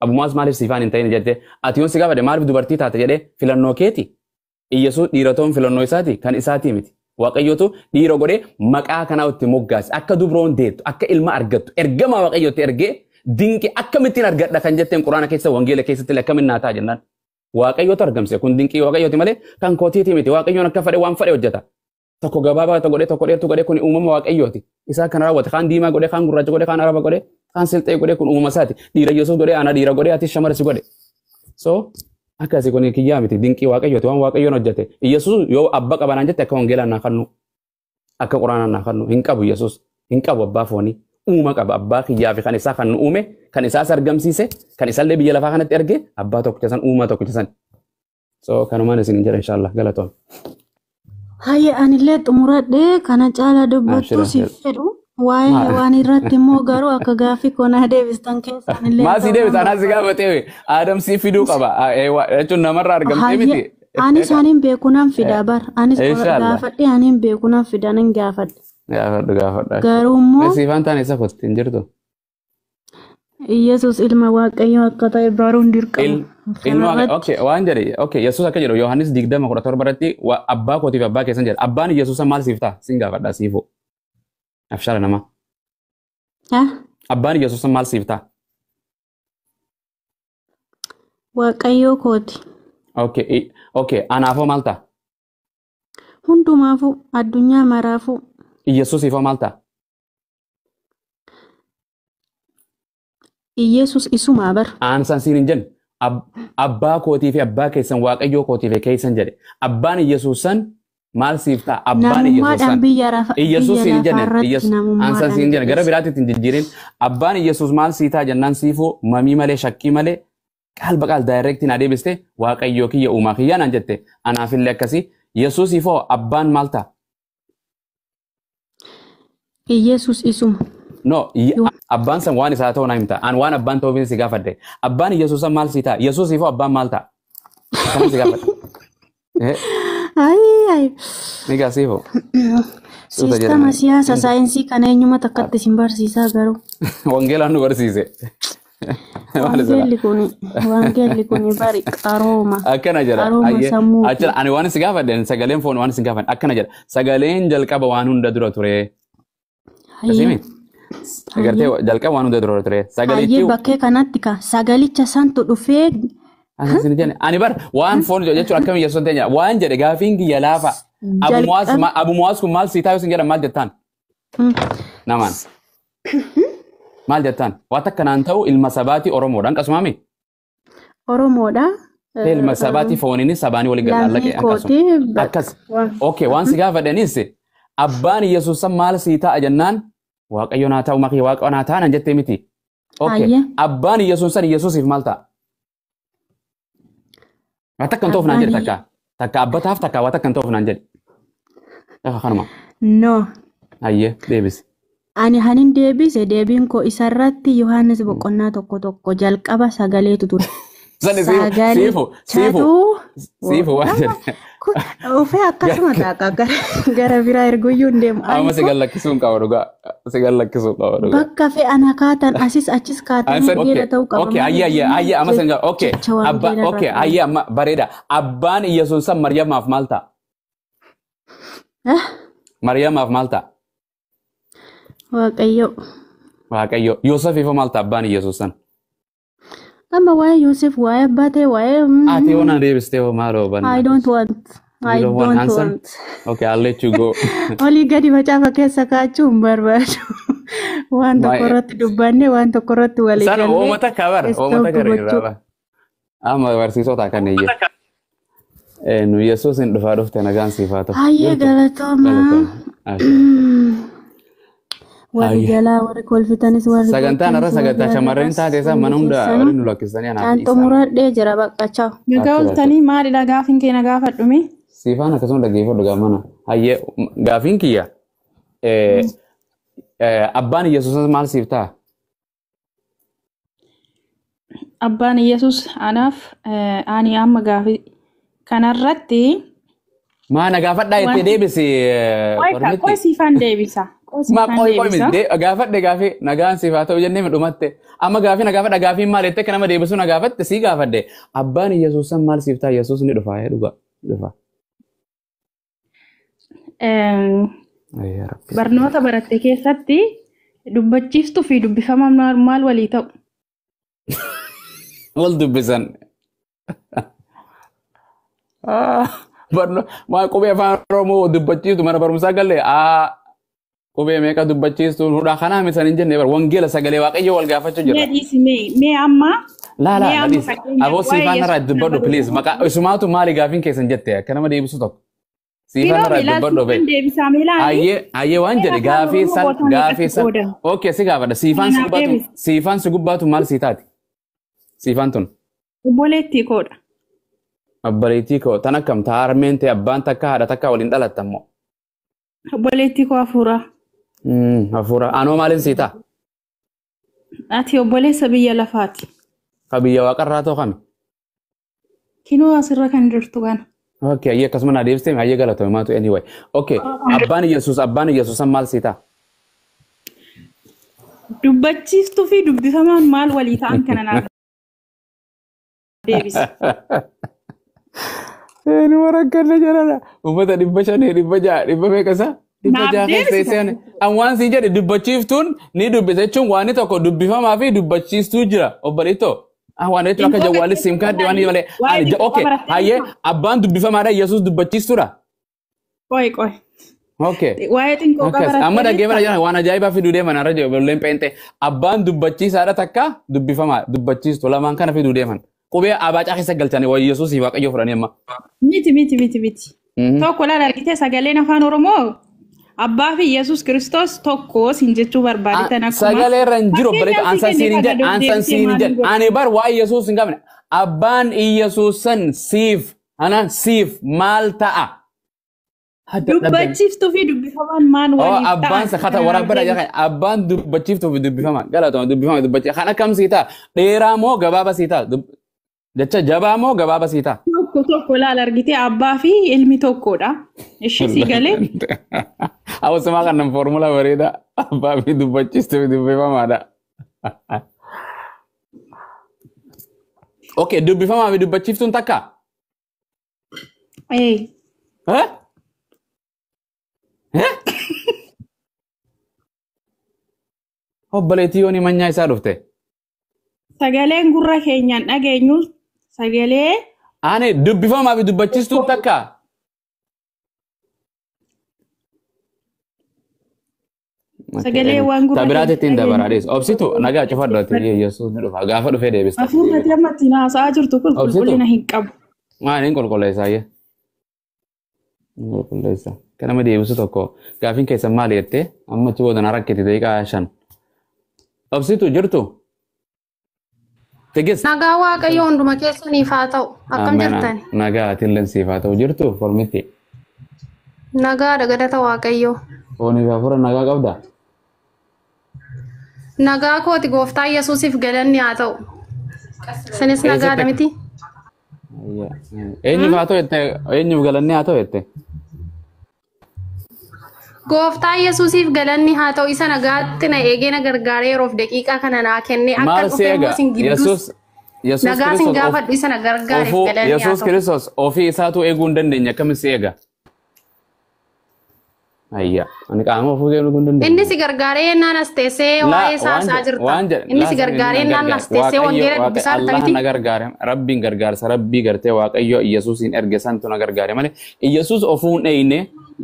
[SPEAKER 1] Abumaas maaliif siifaan hin ta'in jettee ati yoon si gaafadhe maaliif dubartii taate jedhee filannoo keeti. Iyyasuus dhiiratoon filannoo isaati kan isaatii miti. Waaqayyootu dhiira godhee maqaa kanaa itti moggaase akka dubroon deettu akka ilma argattu ergamaa Waaqayyootti ergee dinqii akkamittiin argadha kan jetteen quraana keessa wangeela keessatti illee akkamiin naa ta'a jennaan. Waaqayyootu argamse kun dinqii Waaqayyooti malee kan kootiiti miti Waaqayyoon akka fedhe waan fedhe hojjeta. Tokko gabaabaa tokko godhee tokko dheertuu godhee kun uumama Waaqayyooti. Isaa kana raawwate kaan diimaa godhee kaan gurraacha godhee kaan araba godhee kaan silxee godhee kun uumama isaati. Dhiira Yesuus godhee ana dhiira godhee ati shamara si godhe. So akkasii kun kiyyaa miti dinqii waaqayyooti waan waaqayyoon hojjete. Iyyasuus yoo abba qabanaan jette akka wangeelaan naa kennu akka quraanaan naa kennu hin qabu Iyyasuus hin qabu abbaa foonii. Uuma qaba abbaa kiyyaa fi kan isaa kan nu uume kan isaas argamsiise kan isallee biyya lafaa kanatti erge abbaa tokkicha san uumaa tokkicha san. So kanumaan isin jedha inshallah galatoon.
[SPEAKER 3] Hayya anillee xumuradhee kana caalaa dubbattuu siif fedhu. Waa'ee waan irratti immoo garuu akka gaaffii konaa deebistan keessan illee.
[SPEAKER 1] Maasii deebisa anaa si gaafatee Adamsii fiduu qaba jechuun namarraa argamtee miti.
[SPEAKER 3] Anis aniin beeku nan fida bar anis gaafadhe aniin beeku nan fida nan gaafadhe.
[SPEAKER 1] Gaafadhu gaafadhu.
[SPEAKER 3] Garuu immoo.
[SPEAKER 1] Siifaan taane isa kotti hin jirtu.
[SPEAKER 3] Yesuus ilma Waaqayyoo akka ta'e baruun dirqama.
[SPEAKER 1] Ilma okay waan jedhe okay Yesuus akka jedhu Yohaannis 20:17 irratti abbaa kootiif abbaa keessan jedha. Abbaan Yesuus maal siif ta'a? Sin gaafadha siifoo. Afshaala namaa. Abbaan Yesuus maal siif ta'a?
[SPEAKER 3] Waaqayyoo kooti.
[SPEAKER 1] Okay okay anaafoo maal ta'a?
[SPEAKER 3] Hundumaafuu addunyaa maraafuu.
[SPEAKER 1] Yesuusiifoo maal ta'a?
[SPEAKER 3] Iyeesus isumaa bar.
[SPEAKER 1] Aansaan siin hin jenne abbaa kootii fi abbaa keessan waaqayyoo kootii fi keessan jedhe. Abbaan Iyesuus san maal siif ta'a? Abbaan Iyesuus san. Iyesuus siin hin jenne. Aansaan siin hin jenne. Gara biraatti hin jijjiirin. Abbaan Iyesuus maal sii ta'a jennaan siifuu mamii malee shakkii malee qaal baqaal daayireektiin adeebiste waaqayyoo kiyya uumaa kiyyaa naan jette. Anaafillee akkasii. Yesuusiifoo abbaan maal ta'a?
[SPEAKER 3] Iyesuus isuma.
[SPEAKER 1] No, abbaan san waan isaa ta'u naa himta. An waan abbaan ta'uuf si gaafadhe. Abbaan Yesuus maal si ta'a? Yesuusiifoo abbaan maal ta'a? Akkana si gaafadhe.
[SPEAKER 3] Ayi.
[SPEAKER 1] Ni gaasiifoo.
[SPEAKER 3] Siistama siyaasa saayinsii kana eenyuma takkatti isin barsiisaa garuu.
[SPEAKER 1] Wangeelaan nu barsiise.
[SPEAKER 3] Wangeelli kun bari qarooma.
[SPEAKER 1] Akkana jedha. Ani waan si gaafadhe sagaleen foon waan si gaafadhe akkana jedha. Sagaleen jalqaba waan hunda dura ture. Akkasii Agartee jalqaba waan hunda dura ture.
[SPEAKER 3] Sagalichi. Hayyee bakkee kanatti ka sagalicha santu dhufee.
[SPEAKER 1] Ani bar waan foon jechuun akkamiin Yesuus ta'e waan jedhe gaafiin kiyya laafa. Abu Muwaas kun maal sii taa'u sin jedhan maal jettaan? Namaan. Maal jettaan? Waan akkanaan ta'u ilma sabaati Oromoodhaan qasumaami?
[SPEAKER 3] Oromoodha.
[SPEAKER 1] Ilma sabaati fooniinis sabaanii waliin gala akkasuma. Akkas. Okay waan si gaafadhanis abbaan Yesuus maal sii ta'a jennaan waaqayyo naa ta'u makii waaqa naa ta'an jettee miti. Okay. Abbaan Yesuus san Yesuusiif maal ta'a? Waan takka hin ta'uuf naan jedhe takka. Takka abbataaf takka waan takka hin ta'uuf naan jedhe. Kanuma.
[SPEAKER 3] No.
[SPEAKER 1] Hayyee deebisi.
[SPEAKER 3] Ani hanin deebise deebiin koo isarratti Yohaannis boqonnaa 1:1 jalqaba sagaleetu ture.
[SPEAKER 1] Siifu siifu siifu waan jedhe.
[SPEAKER 3] Ufee akkasuma taaqa gara biraa erguyyuu hin deemu.
[SPEAKER 1] Amma si gallakkisuun qaba dhugaa. Si gallakkisuun qaba dhugaa.
[SPEAKER 3] Bakka fe'an kaatan asis achis kaatan wangeela ta'uu qaba.
[SPEAKER 1] Okay ayyee ayyee ayyee amma sin okay abba okay ayyee amma bareeda. Abbaan Yesuus san Maryamaaf maal ta'a? Maryamaaf maal ta'a?
[SPEAKER 3] Waaqayyo.
[SPEAKER 1] Waaqayyo. Yoosefiifoo maal ta'a abbaan Yesuus san?
[SPEAKER 3] Amma waa'ee Yoosef waa'ee abbaa ta'e waa'ee.
[SPEAKER 1] Ati yoo na deebistee hoo maaloo banna.
[SPEAKER 3] I don't want. I don't want.
[SPEAKER 1] Okay, I'll let you go.
[SPEAKER 3] Olii gadi macaafa keessa kaachuu hin barbaadu. Waan tokko irratti dubbanne waan tokko irratti walii
[SPEAKER 1] galle. Sana uummata kabar uummata gara irraa ba. Amma barsiisota kan iyyee. Nu Yesuus hin dhufaa dhufte nagaan siif haa ta'u.
[SPEAKER 3] Hayyee galatooma. Warri jalaa warri kolfitanis warri.
[SPEAKER 1] Sagantaan irra sagantaa shamarreen taate isaa mana hunda waliin nu lakkisanii anaaf
[SPEAKER 3] Kan xumuradhee jira baqqachaa.
[SPEAKER 4] Nagaa oltanii maalidha gaafiin kee na gaafadhume?
[SPEAKER 1] Siifaan akkasuma dhaggeeffadhu gaafana. Hayyee gaafiin kiyya. Abbaan Yesuus maal siif ta'a?
[SPEAKER 4] Abbaan Yesuus anaaf ani amma gaafii kanarratti.
[SPEAKER 1] Maa na gaafadhaa jettee deebisi.
[SPEAKER 4] Qoy siifaan deebisa.
[SPEAKER 1] Ma qoy qoy miti gaafadhe gaafii nagaan siif haa ta'u jennee midhumatte. Amma gaafii na gaafadha gaafiin maal jettee akka nama deebisuu na gaafatte sii gaafadhe. Abbaan Yesuus san maal siif ta'a Yesuus ni dhufa dhuga dhufa.
[SPEAKER 4] Barnoota baratte keessatti dubbachiiftuu fi dubbifamaan maal walii ta'u?
[SPEAKER 1] Wal dubbisan. Barnoota qubee afaan Oromoo dubbachiiftu mana barumsaa galee qubee meeqa dubbachiistuun hudhaa kanaa misan hin jenne bar wangeela sagalee waaqayyo wal gaafachuu jira.
[SPEAKER 4] Mee dhiisi mee amma
[SPEAKER 1] Laa
[SPEAKER 4] Mee
[SPEAKER 1] laa
[SPEAKER 4] amma
[SPEAKER 1] nadhiis.
[SPEAKER 4] fakkeenyaaf
[SPEAKER 1] Aboo
[SPEAKER 4] waa'ee
[SPEAKER 1] siifaan narraa
[SPEAKER 4] Yesuus
[SPEAKER 1] dubbadhu
[SPEAKER 4] nama
[SPEAKER 1] please.
[SPEAKER 4] dhufu.
[SPEAKER 1] Maqaa isumaatu maali gaafiin keessan jette akka nama deebisu tokko. Siifaan
[SPEAKER 4] Kinoo
[SPEAKER 1] narraa
[SPEAKER 4] milaal
[SPEAKER 1] dubbadhu
[SPEAKER 4] siifan
[SPEAKER 1] bee.
[SPEAKER 4] deebisaa milaani.
[SPEAKER 1] Ayyee ayyee waan
[SPEAKER 4] Waa'ee
[SPEAKER 1] jedhe
[SPEAKER 4] afaan
[SPEAKER 1] gaafii
[SPEAKER 4] Oromoo
[SPEAKER 1] san
[SPEAKER 4] goota
[SPEAKER 1] gaafii
[SPEAKER 4] meeqatti
[SPEAKER 1] san.
[SPEAKER 4] qoodama?
[SPEAKER 1] Okay si gaafadha. Siifaan si
[SPEAKER 4] Kanaaf
[SPEAKER 1] gubbaatu
[SPEAKER 4] deebisi.
[SPEAKER 1] siifaan si gubbaatu maal sii taati? Siifaan tun.
[SPEAKER 4] Obboleettii koodha.
[SPEAKER 1] Obboleettii koo tan akkam taa harmeen ta'e abbaan takka haadha takka waliin dhalattan moo?
[SPEAKER 4] Obboleettii koo hafuuraa.
[SPEAKER 1] Hafuura. Anoo maaliin sii ta'a?
[SPEAKER 4] Ati obboleessa biyya lafaati.
[SPEAKER 1] Ka biyya waaqarraa ta'u kami?
[SPEAKER 4] Kinoo asirra kan jirtu kana.
[SPEAKER 1] Okay, ayyee akkasuma naa deebistee ayyee galatoomi maatu anyway. Okay, abbaan Yesuus maal sii ta'a?
[SPEAKER 4] Dubbachiiftuu fi dubbifamaan maal walii ta'an kana naaf deebisi.
[SPEAKER 1] Eenyu warra jedhana. Uummata 500 600 dhibba meeqa isaa? Dhibba
[SPEAKER 4] Naaf
[SPEAKER 1] jaha keessa
[SPEAKER 4] deebisi.
[SPEAKER 1] seene. An waan sii jedhe dubbachiiftuun ni dubbisa jechuun waan tokko dubbifamaa fi dubbachiistuu jira obboleettoo. Ah waan jechuun akka
[SPEAKER 4] Xiinqooqa
[SPEAKER 1] jawwaalli siim kaaddi waan malee.
[SPEAKER 4] Waa'ee
[SPEAKER 1] Ani
[SPEAKER 4] xiinqooqa
[SPEAKER 1] okay
[SPEAKER 4] barattee
[SPEAKER 1] hayyee
[SPEAKER 4] jirtaa?
[SPEAKER 1] abbaan dubbifamaadha Yesuus dubbachiistuudha.
[SPEAKER 4] Qoy qoy.
[SPEAKER 1] Okay.
[SPEAKER 4] Waa'ee xiinqooqa
[SPEAKER 1] Akkas
[SPEAKER 4] barattee
[SPEAKER 1] amma dhaggeeffata
[SPEAKER 4] jirtaa?
[SPEAKER 1] jiran waan ajaa'ibaa fiduu deeman har'a jiru ijoolleen pheenxee abbaan dubbachiisaadha takka dubbifamaa dubbachiistu lamaan kana fiduu deeman qubee abaacaa keessa galchanii waa Yesuusii Waaqayyo fudhanii amma.
[SPEAKER 4] Miti miti miti miti. Tokko laala argitee sagaleen afaan Oromoo abbaa fi Yesuus Kiristoos tokko siin jechuu barbaade tan akkuma.
[SPEAKER 1] Sagalee irra hin jiru obboleetto
[SPEAKER 4] Fakkeenyaaf
[SPEAKER 1] ansan
[SPEAKER 4] sii
[SPEAKER 1] siin
[SPEAKER 4] kenne
[SPEAKER 1] hin jedhe
[SPEAKER 4] kaga
[SPEAKER 1] ansan
[SPEAKER 4] deebisee
[SPEAKER 1] siin hin
[SPEAKER 4] maaliin
[SPEAKER 1] jedhe
[SPEAKER 4] godha?
[SPEAKER 1] ani bar waa Yesuus hin qabne abbaan Yesuus san siif ana siif maal ta'a? Hadda dhabdan.
[SPEAKER 4] Dubbachiiftuu fi dubbifamaan maal
[SPEAKER 1] Oh,
[SPEAKER 4] waliif
[SPEAKER 1] abbaan
[SPEAKER 4] ta'an
[SPEAKER 1] sakata
[SPEAKER 4] kana naaf
[SPEAKER 1] waraabara
[SPEAKER 4] deebisi.
[SPEAKER 1] jedhan abbaan dubbachiiftuu fi dubbifama galatoma dubbifama dubbachiif kan akkam sii ta'a dheeraa moo gabaabaa sii ta'a jecha jabaa moo gabaabaa sii ta'a.
[SPEAKER 4] Tokko tokko laala argitee abbaa fi ilmi tokkodha. Ishii sii galee
[SPEAKER 1] Hawwasumaa kan foormula bareedaa abbaa fi dubbachiistuu fi dubbifamaadha. Okay, dubbifamaa fi dubbachiiftuun takka?
[SPEAKER 4] ee
[SPEAKER 1] Eh? Eh? Obboleettii yoonii manyaa isaa dhufte.
[SPEAKER 4] sagaleen gurra keenyaan dhageenyu sagalee
[SPEAKER 1] Ani dubbifamaa fi dubbachiistuun takka?
[SPEAKER 4] Sagalee waan gurra
[SPEAKER 1] Ta biraatti ittiin
[SPEAKER 4] keenya
[SPEAKER 1] dabaraa dhiyeessu. Obsitu nagaa cufadhu ati Yesuus ni dhufa. Gaafa dhufee deebista.
[SPEAKER 4] Hafuurri ati amma ittiin haasa'aa jirtu kun
[SPEAKER 1] Obsitu.
[SPEAKER 4] qulqullina hin qabu.
[SPEAKER 1] Maal hin qulqulleessaa ayyee? Hin qulqulleessa. Kan nama deebisu tokko gaafiin keessan maali jettee amma achi booda na rakkite daqiiqaa 5. Obsitu jirtu? Tigist.
[SPEAKER 5] Nagaa Waaqayyoo hunduma keessaniif haa ta'u. Akkam jirtan?
[SPEAKER 1] Nagaa atilleen siif haa ta'u jirtu formitti.
[SPEAKER 5] Nagaadha galata Waaqayyoo.
[SPEAKER 1] Foonii fi hafuura nagaa qabdaa?
[SPEAKER 5] Nagaa kooti gooftaa Yesuusiif galanni haa ta'u. Isinis nagaadha
[SPEAKER 1] Eessatti?
[SPEAKER 5] miti?
[SPEAKER 1] Eenyuuf haa ta'u jette? Eenyuuf galanni haa ta'u jette?
[SPEAKER 5] Gooftaa Yesuusiif galanni haa ta'u isa nagaatti na eegee na gargaaree yeroof daqiiqaa kana naa kennee akka
[SPEAKER 1] Maal si
[SPEAKER 5] dhufee immoo
[SPEAKER 1] eega?
[SPEAKER 5] isin gidduus
[SPEAKER 1] Yesuus Yesuus
[SPEAKER 5] nagaa isin
[SPEAKER 1] Kiristoos of
[SPEAKER 5] gaafadhu isa na gargaareef
[SPEAKER 1] ofuu
[SPEAKER 5] galanni haa
[SPEAKER 1] Yesuus
[SPEAKER 5] ta'u.
[SPEAKER 1] Kiristoos ofii isaatu eeguu hin dandeenye akkamiin si eega? Ayya ani qaama ofuu eeguu hin
[SPEAKER 5] Inni
[SPEAKER 1] dandeenye.
[SPEAKER 5] si gargaaree yennaan as teessee
[SPEAKER 1] Laa
[SPEAKER 5] waa'ee isaa
[SPEAKER 1] waan
[SPEAKER 5] haasa'aa
[SPEAKER 1] jedhe
[SPEAKER 5] jirta.
[SPEAKER 1] waan jedhe
[SPEAKER 5] Inni
[SPEAKER 1] laa
[SPEAKER 5] si
[SPEAKER 1] san inni
[SPEAKER 5] gargaaree
[SPEAKER 1] na
[SPEAKER 5] yennaan as
[SPEAKER 1] gargaare
[SPEAKER 5] teessee
[SPEAKER 1] Waaqayyo
[SPEAKER 5] wangeela
[SPEAKER 1] Waaqa
[SPEAKER 5] dubbisaa jirta
[SPEAKER 1] Allah
[SPEAKER 5] miti?
[SPEAKER 1] na gargaare rabbiin gargaarsa rabbii gartee Waaqayyo Yesuusin erge santu na gargaare malee Yesuus ofuu hin eeyne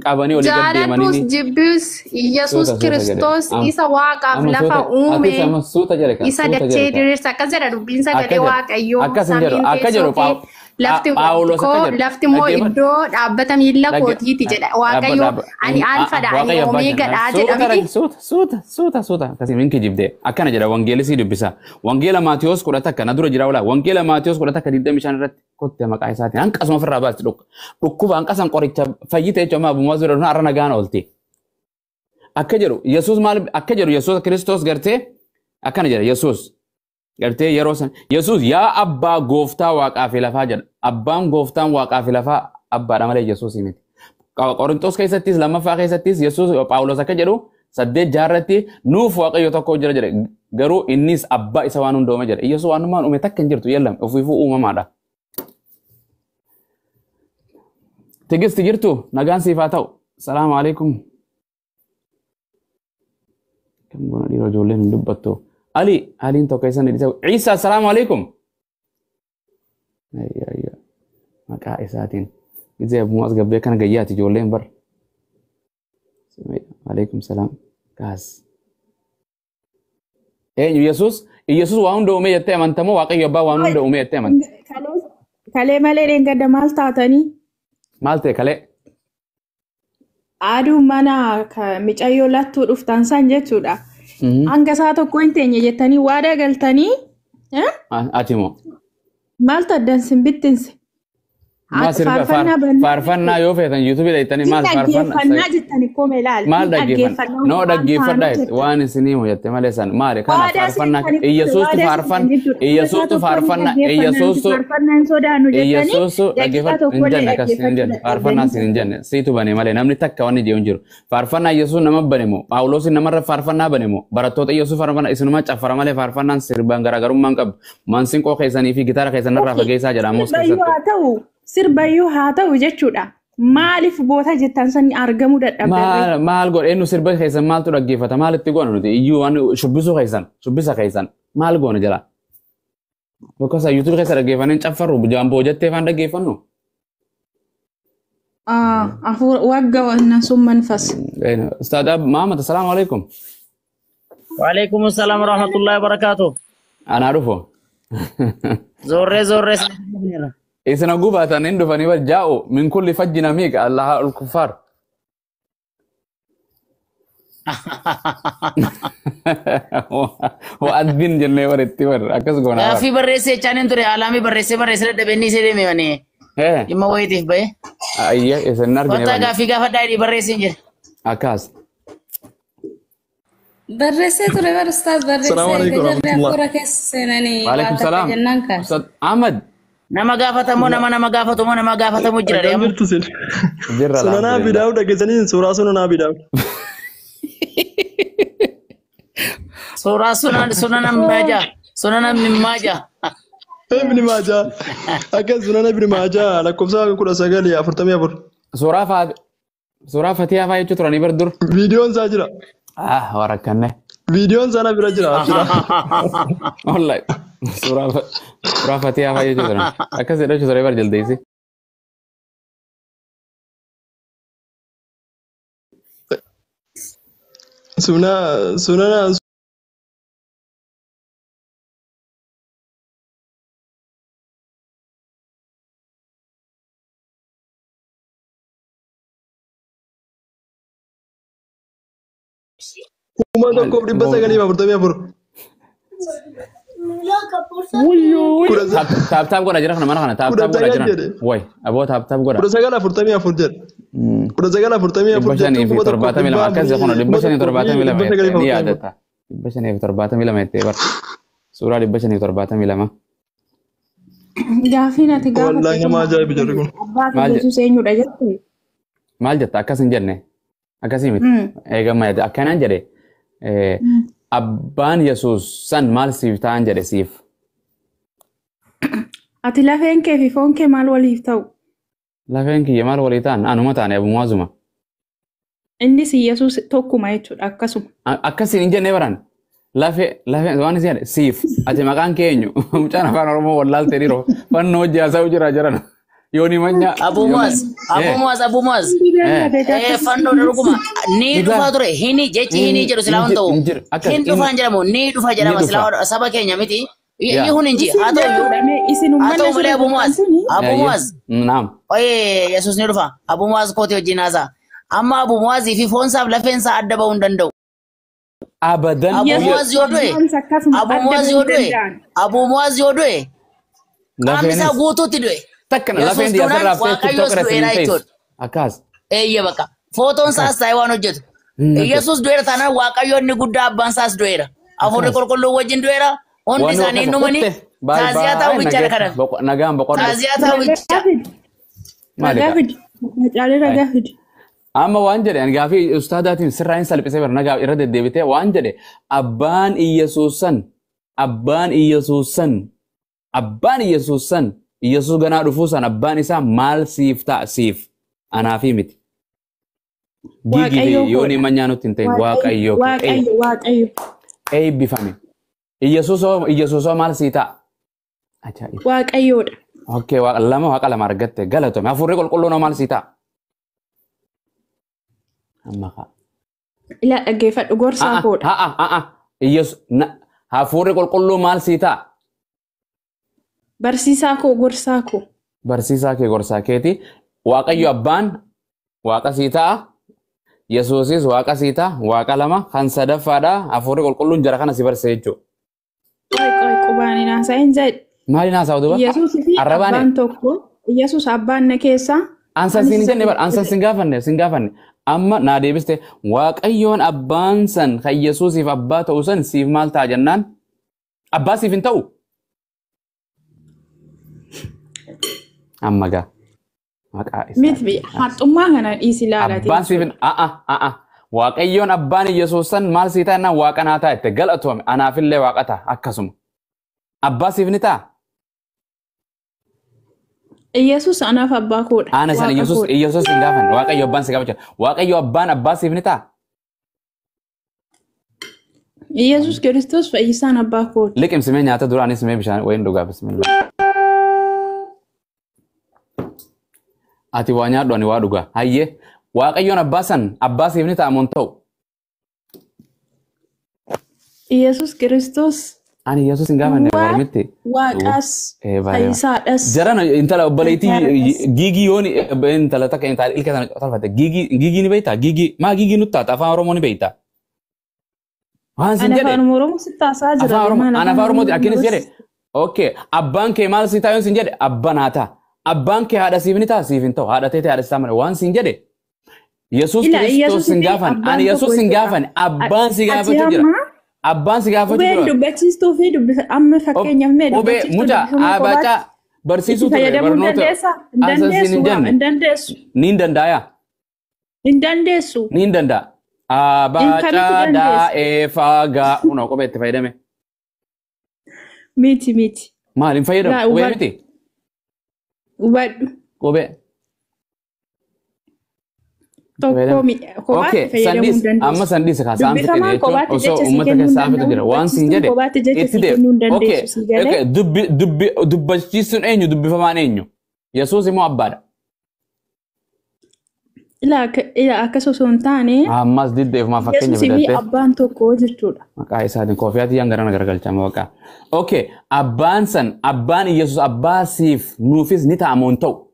[SPEAKER 1] qabanii olii gad
[SPEAKER 5] Jaaladhuus
[SPEAKER 1] deemanii
[SPEAKER 5] jibbius Yesuus
[SPEAKER 1] suuta suuta jedhe
[SPEAKER 5] Kiristoos isa waaqaaf
[SPEAKER 1] amma
[SPEAKER 5] lafa
[SPEAKER 1] suuta
[SPEAKER 5] uume
[SPEAKER 1] atis amma suuta jedhe kan
[SPEAKER 5] isa
[SPEAKER 1] suuta
[SPEAKER 5] dachee
[SPEAKER 1] jedhe kan
[SPEAKER 5] diriirsa akkas jedha dubbiin
[SPEAKER 1] akka
[SPEAKER 5] sagalee
[SPEAKER 1] jedhu
[SPEAKER 5] Waaqayyoo
[SPEAKER 1] akkas hin jedhu
[SPEAKER 5] samiin
[SPEAKER 1] akka
[SPEAKER 5] teessoo
[SPEAKER 1] jedhu
[SPEAKER 5] kee lafti
[SPEAKER 1] Phaawulos akka
[SPEAKER 5] koo
[SPEAKER 1] jedhu
[SPEAKER 5] lafti immoo
[SPEAKER 1] dhaggeeffadhu
[SPEAKER 5] iddoo dhaabbata miilla
[SPEAKER 1] dhagge
[SPEAKER 5] kootiiti jedha
[SPEAKER 1] dhaabba
[SPEAKER 5] Waaqayyo
[SPEAKER 1] dhaabba
[SPEAKER 5] ani alfadha ani
[SPEAKER 1] Waaqayyo abbaa jenna
[SPEAKER 5] omeegadha jedha
[SPEAKER 1] suuta
[SPEAKER 5] miti.
[SPEAKER 1] suuta suuta suuta suuta akkasii minki jibdee akkana jedha wangeelisii dubbisa wangeela Maatiyos 11 na dura jira oolaa wangeela Maatiyos 11:25 irratti kotte maqaa isaatiin hanqasuma ofirraa baasti dhukkuba hanqasan qoricha fayyite jechuun amma abumaa zura har'a nagaan oolti. Akka jedhu Yesuus maal akka jedhu Yesuus Kiristoos gartee akkana jedha Yesuus gartee yeroo san Yesuus yaa abbaa gooftaa waaqaa fi lafaa jedha abbaan gooftaan waaqaa fi lafaa abbaadha malee Yesuus miti. Qorintos keessattis lammaffaa keessattis Yesuus Phaawulos akka jedhu 8:6 irratti nuuf waaqayyo tokko jira jedhe garuu innis abbaa isa waan hundoome jedhe Yesuus waanummaan uume takka hin jirtu yeellam ofiifuu uumamaadha. Tigisti jirtu nagaan siif haa ta'u. Salaamu alaikum. Kan goona dhiira ijoolleen hin dubbattu. Ali, Aliin tokko isa ni dhisa. Ciisa, salaamu alaikum. Ayya, ayya. Maqaa isaatiin. Gizee abbummaa as gabbee kana gayyaati ijoolleen bar. Alaikum salaam. Kaas. Eenyu Yesuus? Yesuus waa hunda uume jettee amanta moo Waaqayyo abbaa waan hunda uume jettee amanta?
[SPEAKER 4] Kalee malee dheengadda maal taatanii?
[SPEAKER 1] Maal ta'e kalee?
[SPEAKER 4] Aduu mana micayyoo lattuu dhuftan san jechuudha. Hanga isaa tokko hin teenye jettanii waadaa galtanii.
[SPEAKER 1] Ati moo?
[SPEAKER 4] Maaltu addan sin bittinse?
[SPEAKER 1] Faarfannaa yoo feetan yuutuubii dhayitanii maal
[SPEAKER 4] faarfannaa jettanii kome ilaali.
[SPEAKER 1] Maal dhaggeeffanna? Noo dhaggeeffadhaa waan isinii hojjette malee san maali kana faarfannaa Iyyasuustu faarfanna Iyyasuustu faarfanna Iyyasuustu Iyyasuustu dhaggeeffadha hin jenne akkas hin jenne faarfannaa sin hin jenne siitu bane malee namni takka wanni jiru hin jiru. Faarfannaa Iyyasuus nama bane moo Phaawulos namarra faarfannaa bane moo barattoota Iyyasuus faarfannaa isinuma caffara malee faarfannaan sirbaan garaagarummaa hin qabdu. Mansinqoo keessanii fi gitaara keessanirraa fageessaa jedha Amoos keessatti.
[SPEAKER 4] Sirbayyuu haa ta'u jechuudha. Maaliif boota jettan sani argamuu dadhabde?
[SPEAKER 1] Maal godhe eenyu sirba keessan maaltu dhaggeeffata? Maalitti goona nuti? Iyyuu waan shubbisuu keessan, shubbisa keessan maal goona jala? Yookaas yuutuubii keessa dhaggeeffannee caffarru jaamboo jettee faan dhaggeeffannu?
[SPEAKER 4] Wagga wannan sun manfas.
[SPEAKER 1] Ustaad Mahamad, assalaamu alaikum.
[SPEAKER 6] Waalaikum assalam warahmatullahi wabarakatuh.
[SPEAKER 1] Anaa dhufu.
[SPEAKER 6] Zorree zorree.
[SPEAKER 1] Isin hogguu baatan hin dhufanii bar jaa'u min kulli fajjin amiiq allaha ulkuffaar. Wa'adhin jennee bar itti bar akkas goona.
[SPEAKER 6] Gaaffii barreessee jechaan hin ture alaamii barreessee barreessee dadhabee inni isee deeme manii. Dhimma wayiitiif bahe.
[SPEAKER 1] Ayya isin argine.
[SPEAKER 6] Wanta gaaffii gaafadhaa jedhii barreessee hin jira.
[SPEAKER 1] Akkas.
[SPEAKER 5] Barreessee ture bar ustaaz barreessee jarri hafuura keessa seenanii
[SPEAKER 1] Waalaikum salaam.
[SPEAKER 5] jennaan kaase.
[SPEAKER 1] Ustaad Ahmad.
[SPEAKER 6] Nama gaafatamoo nama nama gaafatamoo nama gaafatamu jira
[SPEAKER 2] Akkam jirtu sin?
[SPEAKER 1] Jirra
[SPEAKER 2] Sunanaa
[SPEAKER 1] alhamdulillah.
[SPEAKER 2] Bidaa'u dhageessanii suuraa sunanaa Bidaa'u.
[SPEAKER 6] Suuraa sunan sunan maaja sunan maaja.
[SPEAKER 2] Ibni Maajaa. Akka sunana Ibni Maajaa lakkoofsa 1944.
[SPEAKER 1] Suuraa Fatihaa fa'aa jechuu turanii bar dur.
[SPEAKER 2] Viidiyoon isaa jira.
[SPEAKER 1] Ah warakkanne.
[SPEAKER 2] Viidiyoon isaa na bira jira.
[SPEAKER 1] Wallahi. Suuraa Fatihaa fa'aa jechuu turan. Akkas jedhachuu ture bar jaldeessi.
[SPEAKER 2] Sunana 1944.
[SPEAKER 1] Taap taap godha jira kana mana kana taap taap godha jira. Way aboo taap taap godha.
[SPEAKER 2] 1944 jedha. 1944
[SPEAKER 1] 572 akkas jedhu 572 ni yaadatta. 572 jettee bar. Suuraa 572.
[SPEAKER 4] Gaaffiin ati gaafatte.
[SPEAKER 2] Wallaahi nama ajaa'ibu jarri kun.
[SPEAKER 4] Abbaa fi Yesuus eenyudha jette?
[SPEAKER 1] Maal jetta akkas hin jenne. Akkasii miti. Eegamma jedhe akkanaan jedhe abbaan Yesuus san maal siif ta'an jedhe siif.
[SPEAKER 4] Ati lafeen kee fi foon kee maal waliif ta'u?
[SPEAKER 1] Lafeen kiyya maal walii ta'an? Anuma taane abumaazuma.
[SPEAKER 4] Innis Yesuus tokkuma jechuudha akkasuma.
[SPEAKER 1] Akkasiin hin jenne baran. Lafee lafeen waan isin jedhe siif ati maqaan kee eenyu? Mucaan afaan Oromoo wallaaltee dhiiroo fannoo hojii haasa'u jira jiran. Yooni manya.
[SPEAKER 6] Abu Muaz, Abu Muaz, Abu Muaz. Fannoo dhuguma ni dhufa ture hini jechi hini jedhu silaa waan ta'u. Hin dhufaan jedhamu ni dhufa jedhama silaa saba keenya miti. Ihun hin ji haa ta'u haa ta'u malee Abu Muaz. Abu Muaz.
[SPEAKER 1] Naam.
[SPEAKER 6] Oye Yesuus ni dhufa. Abu Muaz kooti wajjin haasa'a. Amma Abu Muazii fi foonsaaf lafeensaa adda ba'uu hin danda'u.
[SPEAKER 1] Abadan.
[SPEAKER 6] Abu Muaz yoo du'e Abu Muaz yoo du'e Abu Muaz yoo du'e qaamni isaa guutuutti du'e.
[SPEAKER 1] Takkana lafeen dhiyaasa raaftee TikTok irratti hin teessu. Akkas.
[SPEAKER 6] Eeyya bakka. Footoon isaas ta'e waan hojjetu. Yesuus du'eera taanaan Waaqayyo inni guddaa abbaan isaas du'eera. Hafuurri qulqulluun wajjin du'eera. Hundi isaanii hin dhumani. Taaziyaa ta'uu bichaadha kana.
[SPEAKER 1] Nagaan boqodhu.
[SPEAKER 6] Taaziyaa ta'uu bicha.
[SPEAKER 4] Ragaa fidi. Macaalee ragaa fidi.
[SPEAKER 1] Amma waan jedhe ani gaafii ustaadaatiin sirraa hin salphisee bara nagaa irra deddeebitee waan jedhe abbaan Iyyasuusan abbaan Iyyasuusan abbaan Iyyasuusan Iyyasuus ganaa dhufuu san abbaan isaa maal siif ta'a siif anaafi miti. Gigi yoo ni manyaa nutti hin ta'in Waaqayyo.
[SPEAKER 4] Waaqayyo Waaqayyo.
[SPEAKER 1] Eebbifame. Iyyasuusoo maal sii ta'a? Ajaa'iba.
[SPEAKER 4] Waaqayyoodha.
[SPEAKER 1] Okay, lama waaqa lama argatte galatome. Hafuurri qulqulluun maal sii ta'a? Amma kaa.
[SPEAKER 4] Ilaa dhaggeeffadhu gorsaa koodha.
[SPEAKER 1] Iyyesu Hafuurri qulqulluu maal sii ta'a?
[SPEAKER 4] Barsiisaa koo gorsaa koo.
[SPEAKER 1] Barsiisaa kee gorsaa keeti. Waaqayyo abbaan waaqa sii ta'a. Yesuusis waaqa sii ta'a. Waaqa lama kan sadaffaadha. Hafuurri qulqulluun jara kana si barsiisa jechuudha.
[SPEAKER 4] Qoy qoy qubaan hin haasa'in jedhe.
[SPEAKER 1] Maaliin haasa'u duuba?
[SPEAKER 4] Yesuus fi
[SPEAKER 1] Arrabaani?
[SPEAKER 4] abbaan tokko. Yesuus abbaan na keessaa.
[SPEAKER 1] Ansan siin jenne bar ansan siin gaafanne siin gaafanne. Amma naa deebiste Waaqayyoon abbaan san kan Yesuusiif abbaa ta'u san siif maal ta'a jennaan abbaa siif hin ta'u. Amma gaa maqaa isaa.
[SPEAKER 4] Miti haxxummaa kana dhiisi ilaalati.
[SPEAKER 1] Abbaan siif hin a'a a'a Waaqayyoon abbaan Yesuus san maal sii ta'a jennaan waaqa naa ta'a jette galatoome anaafillee waaqa ta'a akkasuma. Abbaa siif ni ta'a.
[SPEAKER 4] Yesuus anaaf abbaa koodha.
[SPEAKER 1] Ana sana
[SPEAKER 4] Waaqa
[SPEAKER 1] Yesuus
[SPEAKER 4] koodha.
[SPEAKER 1] Yesuus hin gaafanne Waaqayyo abbaan si gaafachaa Waaqayyo abbaan abbaa siif ni ta'a.
[SPEAKER 4] Yesuus Kiristoos fayyisaan abbaa koodha.
[SPEAKER 1] Liqimsimee nyaata duraanis mee bishaan wayin dhugaa bismillah. Ati waa nyaadhu ani waa dhugaa. Hayyee Waaqayyoon abbaa san abbaa siif ni ta'a moo hin ta'u?
[SPEAKER 4] Yesuus Kiristoos
[SPEAKER 1] Ani Yesuus hin gaafanne barmitti.
[SPEAKER 4] waaqas fayyisaadhas.
[SPEAKER 1] Jarana intala obboleettii
[SPEAKER 4] Gargaaraadhas.
[SPEAKER 1] giigii yoon intala takka intala ilka sana tolfatte giigii giigii ni beektaa giigii maa giigii nutti taata afaan Oromoo ni beektaa. Waan sin
[SPEAKER 4] Ani
[SPEAKER 1] jedhe
[SPEAKER 4] afaan Oromoo sitti haasa'aa jira.
[SPEAKER 1] afaan Oromoo
[SPEAKER 4] Maal
[SPEAKER 1] ani afaan Oromooti akkinis jedhe
[SPEAKER 4] barsiisa?
[SPEAKER 1] okay abbaan kee maal si ta'a yoon sin jedhe abbaa naa ta'a abbaan kee haadha siif ni ta'a siif hin ta'u haadha teetee haadha si ta'a malee waan sin jedhe Yesuus
[SPEAKER 4] Ila
[SPEAKER 1] Kiristoos
[SPEAKER 4] Yesuus
[SPEAKER 1] sin
[SPEAKER 4] fi
[SPEAKER 1] gaafan
[SPEAKER 4] abbaan
[SPEAKER 1] ani Yesuus
[SPEAKER 4] tokko
[SPEAKER 1] sin
[SPEAKER 4] jechuudha.
[SPEAKER 1] gaafan abbaan si
[SPEAKER 4] Ati
[SPEAKER 1] gaafachuu jira
[SPEAKER 4] amma
[SPEAKER 1] abbaan si gaafachuu
[SPEAKER 4] qubeen
[SPEAKER 1] jira
[SPEAKER 4] dubbachiistuu fi dubbisa amma fakkeenyaaf mee
[SPEAKER 1] qubee
[SPEAKER 4] dubbachiistuu
[SPEAKER 1] mucaa
[SPEAKER 4] dubbifamuu
[SPEAKER 1] abacaa
[SPEAKER 4] kophaatti
[SPEAKER 1] barsiisuu
[SPEAKER 4] itti
[SPEAKER 1] ture
[SPEAKER 4] fayyadamuu hin
[SPEAKER 1] barnoota
[SPEAKER 4] dandeessaa? Hin
[SPEAKER 1] ansan siin
[SPEAKER 4] dandeessu
[SPEAKER 1] hin
[SPEAKER 4] waama
[SPEAKER 1] jenne
[SPEAKER 4] hin dandeessu.
[SPEAKER 1] ni hin danda'aya
[SPEAKER 4] Hin dandeessu.
[SPEAKER 1] ni hin danda'a
[SPEAKER 4] Hin kamitti
[SPEAKER 1] abacaa
[SPEAKER 4] dandeessa?
[SPEAKER 1] daa'ee faagaa kunoo qubee itti fayyadame
[SPEAKER 4] Miti miti.
[SPEAKER 1] maal hin fayyadamu
[SPEAKER 4] Laa
[SPEAKER 1] qubee
[SPEAKER 4] hubadhu.
[SPEAKER 1] miti
[SPEAKER 4] Hubadhu.
[SPEAKER 1] qubee
[SPEAKER 4] Tokko kophaatti
[SPEAKER 1] Okay,
[SPEAKER 4] fayyadamuu hin
[SPEAKER 1] sandis amma
[SPEAKER 4] dandeessu.
[SPEAKER 1] sandis kaasaan fixine
[SPEAKER 4] Dubbifamaan
[SPEAKER 1] jechuun
[SPEAKER 4] kophaatti
[SPEAKER 1] osoo
[SPEAKER 4] jecha si
[SPEAKER 1] uummata
[SPEAKER 4] kennuu hin
[SPEAKER 1] keessaa fitu
[SPEAKER 4] danda'u.
[SPEAKER 1] jira waan siin
[SPEAKER 4] Dubbachiistuun
[SPEAKER 1] jedhe
[SPEAKER 4] kophaatti jecha
[SPEAKER 1] itti
[SPEAKER 4] si
[SPEAKER 1] deeb
[SPEAKER 4] kennuu hin
[SPEAKER 1] okay
[SPEAKER 4] dandeessu si galee.
[SPEAKER 1] okay dubbi dubbi dubbachiisuun eenyu dubbifamaan eenyu Yesuus immoo abbaadha
[SPEAKER 4] Ila akkas osoo hin taane
[SPEAKER 1] ammas diddeefumaa fakkeenya
[SPEAKER 4] Yesuusii fi
[SPEAKER 1] fidattee
[SPEAKER 4] abbaan tokko jechuudha.
[SPEAKER 1] maqaa isaatiin koofiyaatti yaan garana garagalchama maqaa okay abbaan san abbaan Yesuus abbaa siif nuufis ni ta'a moo hin ta'u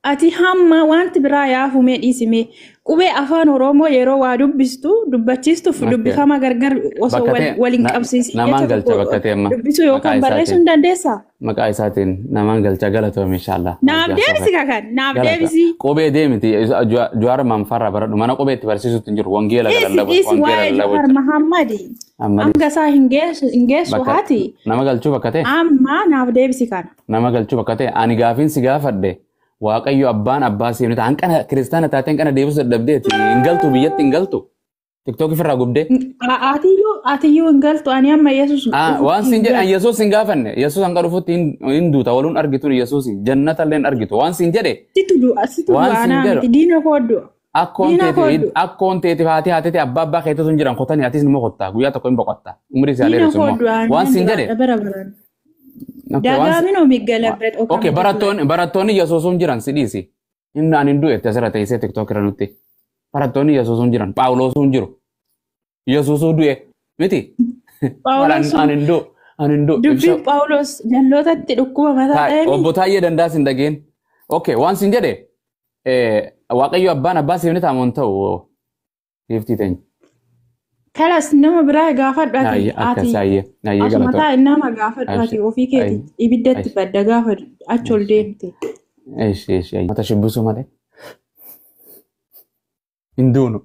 [SPEAKER 4] Ati hamma wanti biraa yaafumee dhiisimee qubee afaan Oromoo yeroo waa dubbistu dubbachiistuuf
[SPEAKER 1] Okay.
[SPEAKER 4] dubbifama gargar osoo
[SPEAKER 1] Bakka ta'e
[SPEAKER 4] wal hin qabsiisin
[SPEAKER 1] namaan
[SPEAKER 4] jecha
[SPEAKER 1] galcha
[SPEAKER 4] tokko
[SPEAKER 1] bakka ta'e amma
[SPEAKER 4] dubbisuu
[SPEAKER 1] maqaa
[SPEAKER 4] yookaan barreessuu
[SPEAKER 1] isaatiin
[SPEAKER 4] hin dandeessaa?
[SPEAKER 1] maqaa isaatiin namaan galcha galatoome inshaallah
[SPEAKER 4] Naaf deebisi kakan naaf
[SPEAKER 1] Galata.
[SPEAKER 4] deebisi.
[SPEAKER 1] Qubee deemiti Jawaar Manfarraa baradhu mana qubee itti barsiisutti hin jiru wangeela
[SPEAKER 4] Dhiisi
[SPEAKER 1] lallabu
[SPEAKER 4] dhiisi
[SPEAKER 1] wangeela
[SPEAKER 4] waa'ee
[SPEAKER 1] lallabu
[SPEAKER 4] Jawaar Mahammadi
[SPEAKER 1] amma
[SPEAKER 4] hanga isaa hin geessu hin geessu
[SPEAKER 1] bakka
[SPEAKER 4] haati
[SPEAKER 1] nama galchuu bakka ta'e
[SPEAKER 4] amma naaf deebisi kana.
[SPEAKER 1] nama galchuu bakka ta'e ani gaafiin si gaafadhe Waaqayyo abbaan abbaa siif ni ta'a hanqana kiristaana taatee hanqana deebisuu dadhabdeeti hin galtu biyyatti hin galtu tiktookii ofirraa gubdee
[SPEAKER 4] Atiyyuu atiyyuu hin galtu ani amma Yesuus
[SPEAKER 1] waan
[SPEAKER 4] dhufutti
[SPEAKER 1] siin
[SPEAKER 4] hin
[SPEAKER 1] jedhe
[SPEAKER 4] galtu.
[SPEAKER 1] Yesuus hin gaafanne Yesuus hanga dhufutti hin duuta waluun argitu Yesuus jannata illee hin argitu waan siin jedhe
[SPEAKER 4] Situ du'a situ
[SPEAKER 1] waan
[SPEAKER 4] du'a
[SPEAKER 1] siin
[SPEAKER 4] anaa
[SPEAKER 1] jedhu
[SPEAKER 4] miti diina koo du'a.
[SPEAKER 1] Akkoon
[SPEAKER 4] Diina koo
[SPEAKER 1] teeti
[SPEAKER 4] du'a.
[SPEAKER 1] akkoon teeti haati haati abbaa abbaa keetitu hin jiran kotanii atis immoo kotta guyyaa tokko hin boqotta umrii si
[SPEAKER 4] Diina
[SPEAKER 1] aleerisu
[SPEAKER 4] koo
[SPEAKER 1] immoo
[SPEAKER 4] du'a
[SPEAKER 1] waan
[SPEAKER 4] nan
[SPEAKER 1] siin jedhe
[SPEAKER 4] jiraadha bara baraan.
[SPEAKER 1] okay, waan si-
[SPEAKER 4] Dagaaminoo miggalabbet
[SPEAKER 1] okay
[SPEAKER 4] okamti ture.
[SPEAKER 1] barattoonni barattoonni Yesuusuun jiran si dhiisi inni ani hin du'e asirra teessee tiktook irra nutti barattoonni Yesuusuun jiran Phaawulosuun jiru Yesuusuu du'e miti maal ani
[SPEAKER 4] Phaawulos
[SPEAKER 1] ani hin du'u ani hin du'u ibsa
[SPEAKER 4] dubbiin Phaawulos jallootatti dhukkuba mataa ta'eemi.
[SPEAKER 1] obbo Taayyee Dandaas hin dhageen okay waan siin jedhe Waaqayyo abbaan abbaa siif ni ta'a moo hin ta'u giiftii teenya.
[SPEAKER 4] Kalas nama biraa gaafadhu ati
[SPEAKER 1] Ayyee akkas
[SPEAKER 4] ati
[SPEAKER 1] ayyee ayyee
[SPEAKER 4] asuma
[SPEAKER 1] galatoo.
[SPEAKER 4] taa'e nama gaafadhu ati
[SPEAKER 1] Ashi
[SPEAKER 4] ofii keeti
[SPEAKER 1] ayyee
[SPEAKER 4] ibiddatti
[SPEAKER 1] ashi
[SPEAKER 4] badda gaafa achi ol deemte.
[SPEAKER 1] ashi ashi ayyee. Mata shibbisuu malee hin duunu.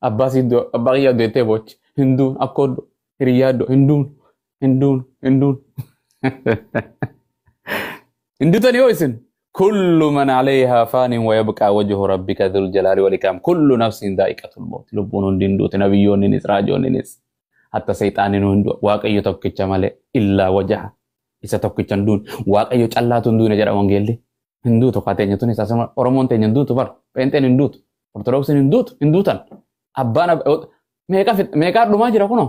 [SPEAKER 1] Abbaa si du'a abbaa kiyyaa du'ettee boochi hin duunu akkoo du'u hiriyyaa du'u hin duunu hin duunu hin duunu. Hin duutan yoo isin kullu man alayhaa faanin wa yabqaa wajhu rabbika dhul jalaali wal ikram kullu nafsin dhaa'iqatul maut lubbuun hundi hin duuti nabiyyoonninis raajoonninis hatta seexaaniin hundi waaqayyo tokkicha malee illaa wajaha isa tokkicha hin duune waaqayyo callaatu hin duune jedha wangeelli hin duutu kaa teenya tunis asuma oromoon teenya hin duutu bar pheenxeen hin duutu ortodoksiin hin duutu hin duutan abbaan meeqa meeqaa dhumaa jira kunoo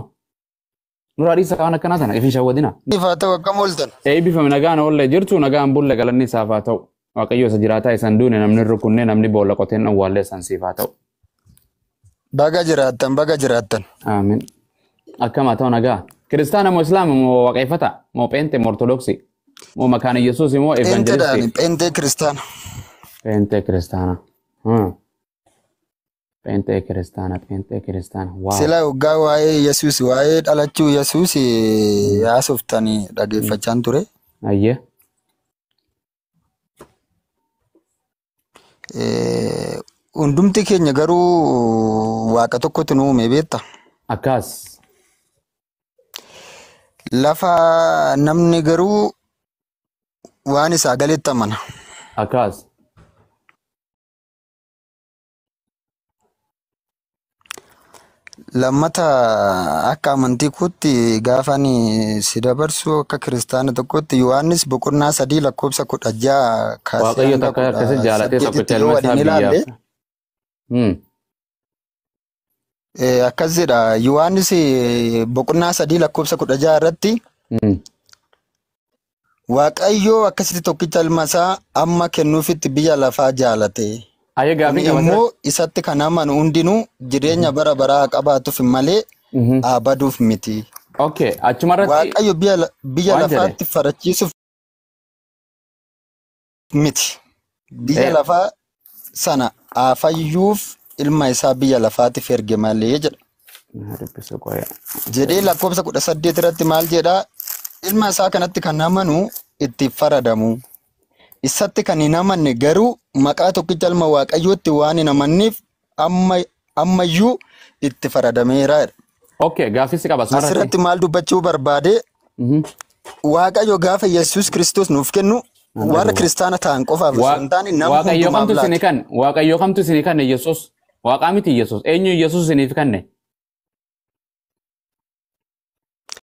[SPEAKER 1] nuraa dhiisa waan akkanaa sana ifin shawwadina
[SPEAKER 7] Ifaa ta'u akkam ooltan.
[SPEAKER 1] eebbifame nagaan oolle jirtu nagaan bulle galanni isaaf haa ta'u waaqayyo isa jiraataa isan duune namni hin rukunne namni boolla qoteen awwaallee san siif haa ta'u
[SPEAKER 7] Baga jiraattan, baga jiraattan.
[SPEAKER 1] aamin. Akkam haa ta'u nagaa. Kiristaana moo Islaama moo waaqeffata moo Pheenxee moo Ortodoksii moo makaana Yesuus moo
[SPEAKER 7] Pheenxeedhaan
[SPEAKER 1] Evangelistii?
[SPEAKER 7] Pheenxee kiristaana.
[SPEAKER 1] Pheenxee kiristaana. Pheenxee kiristaana, Pheenxee kiristaana. Waaw.
[SPEAKER 7] Sila waggaa waa'ee Yesuus waa'ee dhalachuu Yesuus haasoftanii dhaggeeffachaan ture.
[SPEAKER 1] Ayyee.
[SPEAKER 7] Hundumti keenya garuu waaqa tokkotu nu uume beekta.
[SPEAKER 1] Akkas.
[SPEAKER 7] Lafa namni garuu waan isaa galetti amana.
[SPEAKER 1] Akkas.
[SPEAKER 7] Lammata akka amantii kootti gaafa ani si dabarsu akka kiristaana tokkotti Yohaannis boqonnaa 3 lakkoofsa 16 kaasee
[SPEAKER 1] Waaqayyo
[SPEAKER 7] hanga
[SPEAKER 1] takka akkasi jaalatee
[SPEAKER 7] 18tti
[SPEAKER 1] tokkicha
[SPEAKER 7] yoo
[SPEAKER 1] ilma isaa
[SPEAKER 7] waliin ilaalle
[SPEAKER 1] biyyaaf.
[SPEAKER 7] Akkas jedha. Yohaannis boqonnaa 3 lakkoofsa 16 irratti Waaqayyo akkasitti tokkicha ilma isaa amma kennuufitti biyya lafaa jaalate.
[SPEAKER 1] Ayyee
[SPEAKER 7] Kun
[SPEAKER 1] gaafii qaba
[SPEAKER 7] immoo isatti kan amanu hundinuu jireenya bara baraa qabaatuuf malee haa baduuf miti.
[SPEAKER 1] Okay, achumarratti
[SPEAKER 7] Waaqayyo biyya
[SPEAKER 1] waan jedhe.
[SPEAKER 7] lafaatti farachiisuuf miti. Biyya lafaa sana haa fayyuuf ilma isaa biyya lafaatiif erge malee jedha.
[SPEAKER 1] Dubbisu qoya.
[SPEAKER 7] Jedhee lakkoofsa 18 irratti maal jedhaa? Ilma isaa kanatti kan amanu itti faradamu. Isatti kan hin amanne garuu maqaa tokkicha ilma Waaqayyootti waan hin amanneef ammayyuu itti faradameera.
[SPEAKER 1] Okay, gaaffii si qaba asumarratti.
[SPEAKER 7] Asirratti maal dubbachuu barbaade? Waaqayyo gaafa Yesuus Kiristoos nuuf kennu warra kiristaana ta'an qofaaf osoo hin taane nama
[SPEAKER 1] Waaqayyo
[SPEAKER 7] hundumaaf
[SPEAKER 1] kamtu isinii
[SPEAKER 7] laata.
[SPEAKER 1] kanne? Waaqayyo kamtu isinii kanne Yesuus? Waaqaa miti Yesuus. Eenyu Yesuus isiniif kanne?